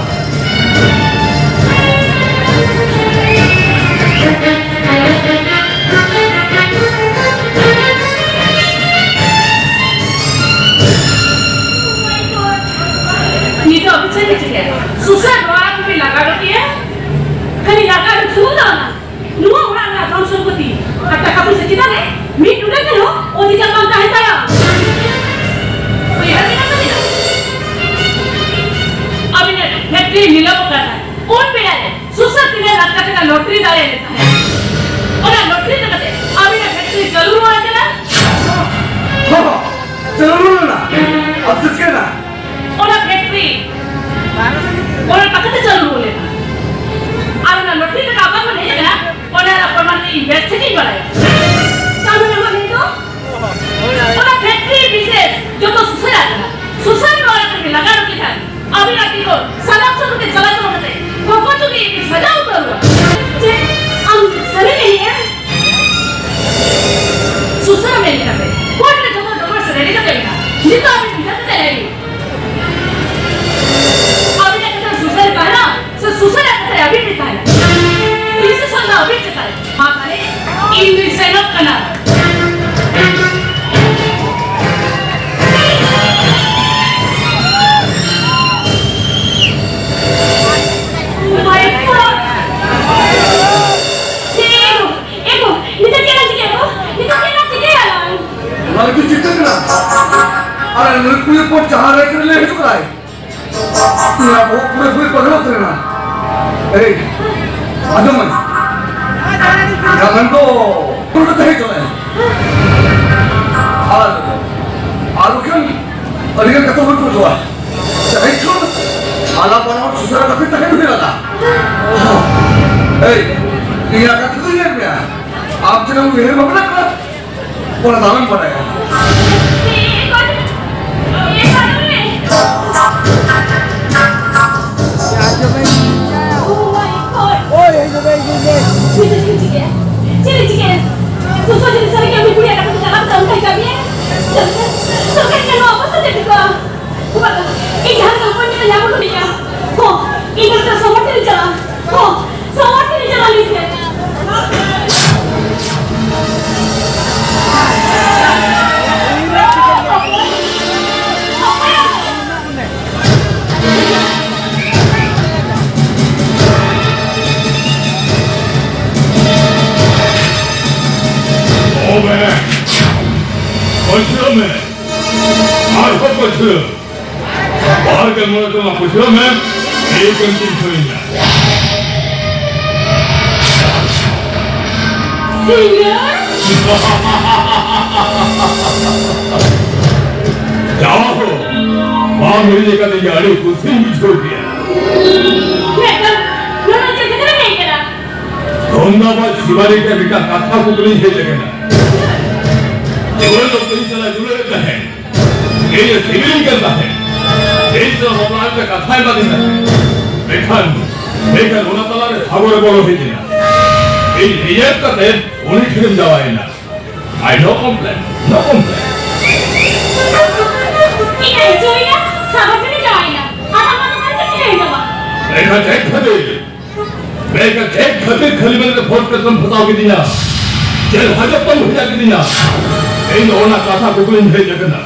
ᱱᱤᱛᱚᱜ ᱟᱯᱮ ᱪᱮᱫ ᱯᱮ ᱪᱤᱠᱟᱹᱭᱟ? ᱥᱩᱥᱟᱹᱨ ᱱᱚᱣᱟ ᱠᱚᱯᱮ ᱞᱟᱜᱟ ᱜᱚᱫ ᱮᱭᱟ? ᱠᱷᱟᱹᱞᱤ ᱞᱟᱜᱟ ᱫᱚ ᱥᱩᱢᱩᱝ ᱫᱚ ᱵᱟᱝᱟ, ᱱᱚᱣᱟ ᱚᱲᱟᱜ ᱨᱮᱱᱟᱜ ᱫᱷᱚᱱ ᱥᱚᱢᱯᱚᱛᱤ ᱟᱨ ᱴᱟᱠᱟ ᱯᱩᱭᱥᱟᱹ ᱪᱮᱛᱟᱱ ᱨᱮ ᱢᱤᱫ ᱴᱩᱰᱟᱹᱜ ᱛᱮᱦᱚᱸ ᱚᱫᱷᱤᱠᱟᱨ ᱵᱟᱝ ᱛᱟᱦᱮᱱ ᱛᱟᱭᱟ᱾ ᱩᱭᱦᱟᱹᱨ ᱢᱮᱱᱟᱜ ᱛᱟᱵᱤᱱᱟ? ᱟᱹᱵᱤᱱᱟᱜ ᱯᱷᱮᱠᱴᱨᱤ ᱱᱤᱞᱟᱹᱢᱚᱜ ᱠᱟᱱᱟ᱾ ᱩᱱ ᱵᱮᱲᱟ ᱨᱮ ᱥᱩᱥᱟᱹᱨ ᱛᱤᱱᱟᱹᱜ ᱞᱟᱠᱷ ᱴᱟᱠᱟ ᱨᱮᱱᱟᱜ ᱞᱚᱴᱟᱨᱤ ᱫᱟᱲᱮ ᱞᱮ ᱛᱟᱦᱮᱸᱫ᱾ ᱚᱱᱟ ᱞᱚᱴᱟᱨᱤ ᱛᱮ ᱠᱟᱛᱮ ᱟᱹᱵᱤᱱᱟᱜ ᱯᱷᱮᱠᱴᱨᱤ ᱪᱟᱹᱞᱩ ᱨᱩᱣᱟᱹᱲ ᱠᱟᱱᱟ᱾ ᱦᱚᱸ, ᱦᱚᱸ, ᱪᱟᱹᱞᱩ ᱨᱩᱣᱟᱹᱲ ᱮᱱᱟ᱾ ᱟᱨ ᱪᱤᱠᱟᱹᱭᱮᱱᱟ? ᱚᱱᱟ ᱯᱷᱮᱠᱴᱨᱤ, ᱚᱱᱟ ᱴᱟᱠᱟ ᱛᱮ ᱪᱟᱹᱞᱩ ᱨᱩᱣᱟᱹᱲ ᱞᱮᱱᱟ᱾ ᱟᱨ ᱚᱱᱟ ᱞᱚᱴᱟᱨᱤ ᱴᱟᱠᱟ ᱚᱠᱟ ᱠᱷᱚᱱ ᱦᱮᱡ ᱟᱠᱟᱱᱟ, ᱚᱱᱟ ᱨᱮᱱᱟᱜ ᱯᱨᱚᱢᱟᱱ ᱫᱚ ᱤᱧ ᱵᱮᱥ ᱴᱷᱤᱠᱤᱧ ᱵᱟᱲᱟᱭᱟ᱾ ᱛᱟᱨ ᱢᱟᱱᱮ ᱟᱢᱟᱜ ᱢᱮᱱ ᱫᱚ? ᱚᱱᱟ ᱯᱷᱮᱠᱴᱨᱤ ᱵᱤᱡᱽᱱᱮᱥ ᱡᱚᱛᱚ ᱥᱩᱥᱟᱹᱨ ᱟᱠᱟᱱᱟ᱾ ᱥᱩᱥᱟᱹᱨ ᱱᱚᱣᱟ ᱠᱟᱹᱢᱤ ᱞᱟᱜᱟᱣ ᱞᱮᱠᱷᱟᱱ ᱟᱹᱵᱤᱱᱟᱜ ᱛᱤ ᱠᱚ ᱥᱟᱱᱟᱢ ᱥᱟᱹᱨᱩ ᱛᱮ ᱪᱟᱞᱟᱣ ᱪᱟᱞᱟᱣ ᱠᱟᱛᱮ ᱵᱚᱠᱚ ᱪᱩᱠᱤ ᱤᱧ ᱥᱟᱡᱟᱣ ᱩᱛᱟᱹᱨᱚᱜᱼᱟ᱾ ᱪᱮᱫ? ᱟᱢ ᱥᱟᱹᱨᱤ ᱢᱮᱱᱮᱜᱼᱟ? ᱥᱩᱥᱟᱹᱨ ᱢᱮᱱ ᱠᱟᱛᱮ ᱠᱳᱨᱴ ᱨᱮ ᱡᱚᱛᱚ ᱰᱚᱠᱩᱢᱮᱱᱴᱥ ᱨᱮᱰᱤ ᱠᱟᱛᱮ ᱢᱮᱱᱟᱜᱼᱟ᱾ ᱱᱤᱛᱚᱜ ᱟᱹᱵᱤᱱ ᱵᱷᱮᱡᱟ ᱠᱟᱛᱮ ᱞᱟᱹᱭ ᱵᱤᱱ᱾ ᱟᱹᱵᱤᱱᱟᱜ ᱠᱟᱛᱷᱟ ᱥᱩᱥᱟᱹᱨ ᱛᱟᱦᱮᱱᱟ ᱥᱮ ᱥᱩᱥᱟᱹᱨᱟᱜ ᱠᱟᱛᱷᱟ ᱟᱹᱵᱤᱱ ᱵᱤᱱ ᱛᱟᱦᱮᱱᱟ? ᱰᱤᱥᱤᱥᱚᱱ ᱫᱚ ᱟᱹᱵᱤᱱ ᱪᱮᱛᱟᱱ ᱨᱮ᱾ ᱢᱟ ᱛᱟᱦᱞᱮ, ᱤᱧ ᱫᱩᱧ ᱥᱮᱱᱚᱜ ᱠᱟᱱᱟ᱾ Oh my God! ᱮ ᱜᱳ, ᱮ ᱜᱳ, ᱱᱤᱛᱚᱜ ᱪᱮᱫ ᱞᱟᱝ ᱪᱤᱠᱟᱹᱭᱟ ᱜᱳ? ᱱᱤᱛᱚᱜ ᱪᱮᱫ ᱞᱟᱝ ᱪᱤᱠᱟᱹᱭᱟ ᱞᱟᱝ? ᱚᱱᱟ ᱜᱮᱛᱚ ᱪᱤᱱᱛᱟᱹ ᱠᱟᱱᱟ᱾ ᱟᱨ ᱱᱩᱭ ᱠᱩᱲᱤ ᱦᱚᱯᱚᱱ ᱡᱟᱦᱟᱸ ᱨᱮ ᱞᱟᱹᱭ ᱦᱤᱡᱩᱜ ᱠᱟᱱᱟᱭ, ᱱᱚᱣᱟ ᱵᱚᱦᱚᱜ ᱯᱩᱨᱟᱹ ᱯᱩᱨᱤ ᱯᱟᱜᱽᱞᱟ ᱩᱛᱟᱹᱨ ᱮᱱᱟ᱾ ᱮᱭ, ᱟᱸᱡᱚᱢ ᱢᱮ᱾ ᱡᱟᱦᱟᱸ ᱢᱮᱱ ᱫᱚ, ᱯᱩᱨᱟᱹ ᱛᱟᱦᱮᱸ ᱦᱚᱪᱚ ᱢᱮ᱾ ᱟᱨ, ᱟᱨ ᱵᱟᱠᱷᱟᱱ ᱟᱹᱰᱤ ᱜᱟᱱ ᱠᱟᱛᱷᱟ ᱵᱚᱱ ᱵᱩᱡᱷᱟᱹᱣᱟ᱾ ᱡᱟᱦᱟᱸᱭ ᱪᱚ ᱟᱞᱟᱯ ᱟᱞᱟᱯ ᱥᱩᱥᱟᱹᱨᱟ ᱠᱟᱛᱮ ᱛᱟᱦᱮᱸ ᱦᱩᱭ ᱞᱮᱱᱟ᱾ ᱮᱭ, ᱤᱧᱟᱹᱜ ᱠᱟᱛᱷᱟ ᱫᱚ ᱧᱮᱞ ᱢᱮ᱾ ᱟᱢ ᱪᱮᱫ ᱮᱢ ᱩᱭᱦᱟᱹᱨ ᱵᱷᱟᱵᱽᱱᱟ ᱠᱟᱱᱟ? ᱚᱱᱟ ᱫᱚ ᱟᱢᱮᱢ ᱵᱟᱰᱟᱭᱟ᱾ Oh my God! ᱳᱭ, ᱦᱤᱡᱩᱜ ᱢᱮ, ᱦᱤᱡᱩᱜ ᱢᱮ᱾ ᱪᱮᱫ ᱮ ᱪᱤᱠᱟᱹᱭᱟ? ᱪᱮᱫ ᱮ ᱪᱤᱠᱟᱹᱭᱟ? ᱥᱚᱥᱚ ᱡᱩᱫᱤ ᱥᱟᱹᱨᱤ ᱜᱮ ᱩᱱᱤ ᱠᱩᱲᱤᱭᱟᱜ ᱠᱟᱛᱷᱟ ᱛᱮ ᱪᱟᱞᱟᱜ ᱛᱮ ᱚᱱᱠᱟᱭ ᱠᱟᱹᱢᱤᱭᱟ? ᱥᱚᱨᱠᱟᱨ ᱠᱤ ᱱᱚᱣᱟ ᱚᱵᱚᱥᱛᱟ ᱪᱮᱫ ᱠᱚᱣᱟ? ᱵᱟᱵᱟ, ᱤᱧ ᱡᱟᱦᱟᱸ ᱞᱮᱠᱟ ᱦᱚᱯᱚᱱ ᱢᱤᱫᱴᱟᱝ ᱧᱟᱢ ᱦᱚᱴᱚ ᱞᱮᱭᱟ᱾ ᱦᱚᱸ, ᱤᱧ ᱫᱚ ᱱᱤᱛᱚᱜ ᱥᱚᱦᱚᱨ ᱛᱮᱧ ᱪᱟᱞᱟᱜᱼᱟ᱾ ᱦᱚᱸ, ᱥᱚᱦᱚᱨ ᱛᱮᱧ ᱪᱟᱞᱟᱜᱼᱟ ᱱᱤᱛ ᱜᱮ᱾ ᱚᱵᱮ! ᱯᱟᱹᱪᱷᱞᱟᱹ ᱢᱮ! ᱟᱨᱦᱚᱸ ᱯᱟᱹᱪᱷᱞᱟᱹ! ᱵᱟᱨ ᱜᱮᱞ ᱢᱚᱬᱮ ᱴᱟᱠᱟ ᱯᱟᱹᱪᱷᱞᱟᱹ ᱢᱮ, ᱮᱭ ᱠᱟᱹᱢᱪᱤᱧ ᱠᱷᱟᱹᱲᱤᱧᱟ᱾ ᱥᱤᱸᱜᱟᱹᱲ! ᱡᱟᱦᱳ, ᱵᱟᱢ ᱦᱤᱲᱤᱧ ᱟᱠᱟᱫ ᱤᱧ ᱟᱹᱰᱤ ᱠᱩᱥᱤᱧ ᱵᱩᱡᱷᱟᱹᱣ ᱠᱮᱫᱟ᱾ ᱢᱮᱰᱟᱢ, ᱱᱚᱣᱟ ᱪᱮᱫ ᱞᱮᱠᱟ ᱢᱮᱱ ᱠᱮᱫᱟ? ᱫᱷᱚᱱᱫᱟᱵᱟᱫ ᱥᱤᱵᱟᱞᱤ ᱴᱷᱮᱱ ᱢᱤᱫᱴᱟᱝ ᱠᱟᱛᱷᱟ ᱠᱩᱠᱞᱤᱧ ᱦᱮᱡ ᱟᱠᱟᱱᱟ᱾ ᱡᱩᱣᱟᱹᱱ ᱚᱠᱛᱚ ᱤᱧ ᱥᱟᱞᱟᱜ ᱫᱩᱞᱟᱹᱲ ᱮᱫ ᱛᱟᱦᱮᱸᱫ᱾ ᱤᱧ ᱮ ᱥᱤᱵᱤᱞᱤᱧ ᱠᱟᱱ ᱛᱟᱦᱮᱸᱫ᱾ ᱤᱧ ᱥᱟᱞᱟᱜ ᱵᱟᱯᱞᱟ ᱨᱮᱱᱟᱜ ᱠᱟᱛᱷᱟᱭ ᱮᱢᱟᱫᱤᱧ ᱛᱟᱦᱮᱸᱫ᱾ ᱢᱮᱱᱠᱷᱟᱱ, ᱢᱮᱱᱠᱷᱟᱱ ᱚᱱᱟ ᱛᱟᱞᱟᱨᱮ ᱥᱟᱜᱚᱨᱮ ᱵᱚᱞᱚ ᱦᱮᱡ ᱮᱱᱟ᱾ ᱤᱧ ᱨᱤᱡᱮᱠᱴ ᱠᱟᱛᱮ ᱩᱱᱤ ᱴᱷᱮᱱᱮᱢ ᱡᱟᱶᱟᱭᱮᱱᱟ᱾ I no complain, no complain᱾ ᱤᱧ ᱟᱹᱰᱤ ᱡᱳᱨ ᱮᱱᱟ, ᱥᱟᱜᱚᱨ ᱴᱷᱮᱱᱮ ᱡᱟᱶᱟᱭᱮᱱᱟ᱾ ᱟᱫᱚ ᱚᱱᱟ ᱫᱚ ᱪᱮᱫ ᱪᱤᱠᱟᱹᱭᱮᱱ ᱛᱟᱢᱟ? ᱢᱮᱱᱠᱷᱟᱱ ᱪᱮᱫ ᱠᱷᱟᱹᱛᱤᱨ? ᱢᱮᱱᱠᱷᱟᱱ ᱪᱮᱫ ᱠᱷᱟᱹᱛᱤᱨ ᱠᱷᱟᱹᱞᱤ ᱢᱮᱱᱛᱮ ᱯᱷᱳᱨᱥ ᱛᱮᱢ ᱯᱷᱟᱸᱥᱟᱣ ᱠᱤᱫᱤᱧᱟ? ᱡᱮᱞ ᱦᱟᱡᱚᱛ ᱛᱮᱢ ᱵᱷᱮᱡᱟ ᱠᱤᱫᱤᱧᱟ? ᱤᱧ ᱫᱚ ᱚᱱᱟ ᱠᱟᱛᱷᱟ ᱠᱩᱠᱞᱤᱧ ᱦᱮᱡ ᱟᱠᱟᱱᱟ᱾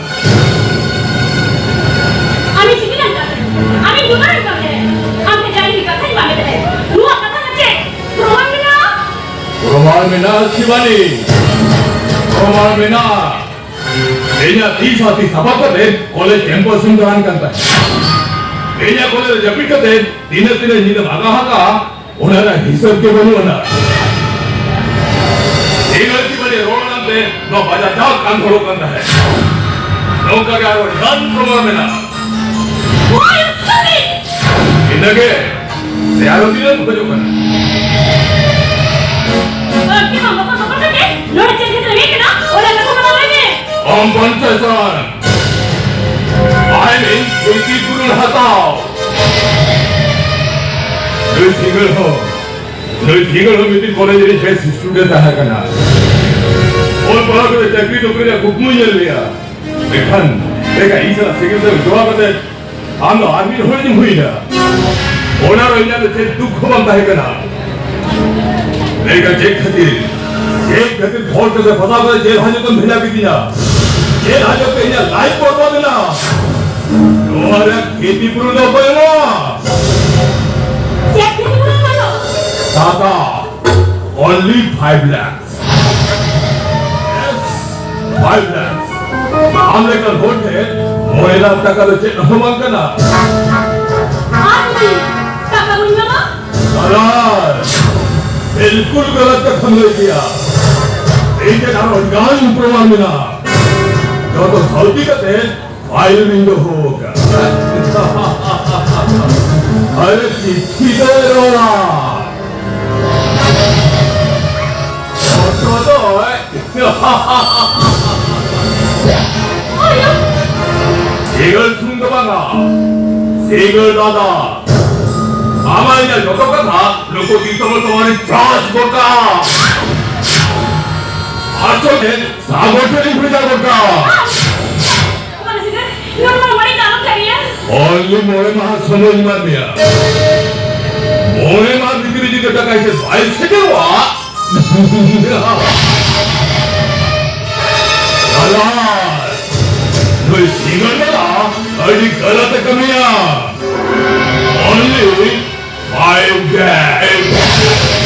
ᱟᱢᱤᱧ ᱪᱤᱠᱟᱹ ᱞᱮᱱ ᱛᱟᱢ? ᱟᱢᱤᱧ ᱫᱩᱞᱟᱹᱲ ᱮᱱ ᱛᱟᱢ ᱛᱟᱦᱮᱸᱫ? ᱟᱢ ᱴᱷᱮᱱ ᱡᱟᱹᱨᱤ ᱠᱟᱛᱷᱟᱧ ᱵᱟᱝ ᱢᱮᱛᱟᱫᱟ᱾ ᱱᱚᱣᱟ ᱠᱟᱛᱷᱟ ᱫᱚ ᱪᱮᱫ? ᱯᱨᱚᱢᱟᱱ ᱢᱮᱱᱟᱜᱼᱟ? ᱯᱨᱚᱢᱟᱱ ᱢᱮᱱᱟᱜᱼᱟ, ᱥᱤᱵᱟᱱᱤ᱾ ᱯᱨᱚᱢᱟᱱ ᱢᱮᱱᱟᱜᱼᱟ᱾ ᱤᱧᱟᱜ ᱛᱤ ᱥᱟᱶ ᱛᱤ ᱥᱟᱯᱟᱵ ᱠᱟᱛᱮ ᱠᱚᱞᱮᱡᱽ ᱠᱮᱢᱯᱟᱥ ᱤᱧ ᱫᱟᱬᱟᱱ ᱠᱟᱱ ᱛᱟᱦᱮᱸᱫ᱾ ᱤᱧᱟᱹᱜ ᱠᱚᱞᱮ ᱨᱮ ᱡᱟᱹᱯᱤᱫ ᱠᱟᱛᱮ ᱛᱤᱱᱟᱹᱜ ᱛᱤᱱᱟᱹᱜ ᱧᱤᱫᱟᱹ ᱵᱷᱟᱜᱟ ᱦᱟᱠᱟ, ᱚᱱᱟ ᱨᱮᱱᱟᱜ ᱦᱤᱥᱟᱹᱵ ᱜᱮ ᱵᱟᱹᱱᱩᱜ ᱟᱱᱟ᱾ ᱤᱧ ᱟᱹᱲᱛᱤ ᱵᱟᱹᱲᱤᱡ ᱨᱚᱲ ᱟᱲᱟᱝ ᱛᱮ ᱱᱚᱣᱟ ᱵᱟᱡᱟᱨ ᱡᱟᱠ ᱟᱸᱫᱷᱚᱲᱚᱜ ᱠᱟᱱ ᱛᱟᱦᱮᱸᱫ᱾ ᱱᱚᱝᱠᱟ ᱜᱮ ᱟᱨᱚ ᱟᱹᱰᱤ ᱜᱟᱱ ᱯᱨᱚᱢᱟᱱ ᱢᱮᱱᱟᱜᱼᱟ᱾ ᱤᱱᱟᱹᱜᱮ ᱥᱮ ᱟᱨᱚ ᱛᱤᱱᱟᱹᱜ ᱮᱢ ᱠᱷᱚᱡᱚᱜ ᱠᱟᱱᱟ? ᱵᱟᱹᱲᱛᱤ ᱢᱟ ᱵᱚᱠᱚᱨ ᱵᱚᱠᱚᱨ ᱠᱟᱛᱮ ᱱᱚᱰᱮ ᱪᱮᱫ ᱠᱷᱟᱹᱛᱤᱨ ᱦᱮᱡ ᱠᱟᱱᱟ? ᱚᱱᱟ ᱠᱟᱛᱷᱟ ᱢᱟᱲᱟᱝ ᱞᱟᱹᱭ ᱢᱮ᱾ ᱟᱢ ᱯᱚᱧᱪᱟᱭᱮᱛ ᱟᱭ ᱢᱤᱱ ᱯᱨᱤᱛᱤ ᱯᱩᱨᱚᱱ ᱦᱟᱛᱟᱣ᱾ ᱱᱩᱭ ᱥᱤᱸᱜᱟᱹᱲ ᱦᱚᱸ, ᱱᱩᱭ ᱥᱤᱸᱜᱟᱹᱲ ᱦᱚᱸ ᱢᱤᱫᱴᱤᱡ ᱠᱚᱞᱮᱡᱽ ᱨᱮ ᱵᱮᱥᱴ ᱥᱴᱩᱰᱮᱱᱴ ᱛᱟᱦᱮᱸ ᱠᱟᱱᱟ᱾ ᱚᱞ ᱯᱟᱲᱦᱟᱣ ᱠᱟᱛᱮ ᱪᱟᱹᱠᱨᱤ ᱱᱚᱠᱨᱤ ᱨᱮᱭᱟᱜ ᱠᱩᱠᱢᱩᱭ ᱧᱮᱞ ᱞᱮᱜᱼᱟ᱾ ᱢᱮᱱᱠᱷᱟᱱ ᱛᱮᱦᱮᱧ ᱤᱧ ᱥᱟᱞᱟᱜ ᱥᱤᱸᱜᱟᱹᱲ ᱫᱚ ᱡᱚᱲᱟᱣ ᱠᱟᱛᱮ ᱟᱢ ᱫᱚ ᱟᱨᱢᱤ ᱨᱮ ᱦᱚᱲ ᱮᱢ ᱦᱩᱭᱱᱟ᱾ ᱚᱱᱟ ᱨᱮ ᱤᱧᱟᱹᱜ ᱫᱚ ᱪᱮᱫ ᱫᱩᱠ ᱦᱚᱸ ᱵᱟᱝ ᱛᱟᱦᱮᱸ ᱠᱟᱱᱟ᱾ ᱞᱟᱹᱭ ᱠᱟᱱᱟ ᱪᱮᱫ ᱠᱷᱟᱹᱛᱤᱨ, ᱪᱮᱫ ᱠᱷᱟᱹᱛᱤᱨ ᱵᱷᱚᱨ ᱠᱟᱛᱮ ᱯᱷᱟᱸᱥᱟᱣ ᱠᱟᱛᱮ ᱡᱮᱞ ᱦᱟᱡᱚᱛ ᱮᱢ ᱵᱷᱮᱡᱟ ᱠᱤᱫᱤᱧᱟ? ᱡᱮᱞ ᱦᱟᱡᱚᱛ ᱛᱮ ᱤᱧᱟᱹᱜ ᱞᱟᱭᱤᱯᱷ ᱵᱚᱨᱵᱟᱫ ᱮᱱᱟ᱾ ᱱᱚᱣᱟ ᱨᱮᱭᱟᱜ ᱠᱷᱮᱛᱤ ᱯᱩᱨᱚᱱ ᱫᱚ ᱚᱠᱚᱭ ᱮᱢᱟ? ᱪᱮᱫ ᱠᱷᱮᱛᱤ ᱯᱩᱨᱚᱱ ᱮᱢᱟ? ᱴᱟᱠᱟ, only five lakhs. Yes, five lakhs. ᱟᱢ ᱞᱮᱠᱟᱱ ᱦᱚᱲ ᱴᱷᱮᱱ ᱢᱚᱬᱮ ᱞᱟᱠᱷ ᱴᱟᱠᱟ ᱫᱚ ᱪᱮᱫ ᱦᱚᱸ ᱵᱟᱝ ᱠᱟᱱᱟ᱾ ᱟᱨ ᱡᱩᱫᱤ ᱴᱟᱠᱟ ᱵᱟᱹᱧ ᱧᱟᱢᱟ? ᱟᱨ ᱵᱤᱞᱠᱩᱞ ᱜᱟᱞᱟᱛ ᱠᱟᱛᱷᱟᱢ ᱞᱟᱹᱭ ᱠᱮᱭᱟ᱾ ᱤᱧ ᱴᱷᱮᱱ ᱟᱨ ᱚᱱᱠᱟᱱ ᱯᱨᱚᱢᱟᱱ ᱢᱮᱱᱟᱜᱼᱟ᱾ ᱡᱚᱛᱚ ᱥᱟᱹᱣᱫᱤ ᱠᱟᱛᱮ ᱯᱷᱟᱭᱤᱞ ᱨᱤᱧ ᱫᱚᱦᱚ ᱟᱠᱟᱫ᱾ ᱟᱨᱮ ᱪᱤᱴᱷᱤ ᱫᱚᱭ ᱨᱚᱲᱟ᱾ ᱯᱷᱳᱴᱳ ᱫᱚᱭ ᱥᱤᱸᱜᱟᱹᱲ ᱥᱩᱱᱩᱢ ᱫᱚ ᱵᱟᱝᱟ, ᱥᱤᱸᱜᱟᱹᱲ ᱫᱟᱫᱟ᱾ ᱟᱢᱟᱜ ᱤᱧᱟᱹᱜ ᱡᱚᱛᱚ ᱠᱟᱛᱷᱟ ᱱᱩᱠᱩ ᱫᱤᱥᱚᱢ ᱦᱚᱲ ᱥᱟᱢᱟᱝ ᱨᱮ ᱪᱟᱨᱡᱽ ᱜᱚᱴᱟ᱾ ᱟᱥᱚᱞ ᱛᱮ ᱥᱟᱜᱚᱨ ᱴᱷᱮᱱ ᱤᱧ ᱵᱷᱮᱡᱟ ᱜᱚᱴᱟ᱾ ᱢᱟᱱᱮ ᱥᱤᱸᱜᱟᱹᱲ, ᱱᱚᱣᱟ ᱢᱟ ᱵᱟᱹᱲᱤᱡ ᱫᱚ ᱟᱞᱚᱢ ᱠᱟᱹᱢᱤᱭᱟ᱾ ᱚᱱᱞᱤ ᱢᱚᱬᱮ ᱢᱟᱦᱟ ᱥᱚᱢᱚᱭ ᱤᱧ ᱮᱢᱟᱫ ᱢᱮᱭᱟ᱾ ᱢᱚᱬᱮ ᱢᱟᱦᱟ ᱵᱷᱤᱛᱨᱤ ᱡᱩᱫᱤ ᱴᱟᱠᱟ ᱦᱤᱥᱟᱹᱵ ᱵᱟᱭ ᱥᱮᱴᱮᱨᱚᱜᱼᱟ, ᱫᱟᱞᱟᱞ, ᱱᱩᱭ ᱥᱤᱸᱜᱟᱹᱲ ᱫᱟᱫᱟ ᱟᱹᱰᱤ ᱜᱟᱞᱟᱛ ᱮ ᱠᱟᱹᱢᱤᱭᱟ᱾ Only five days.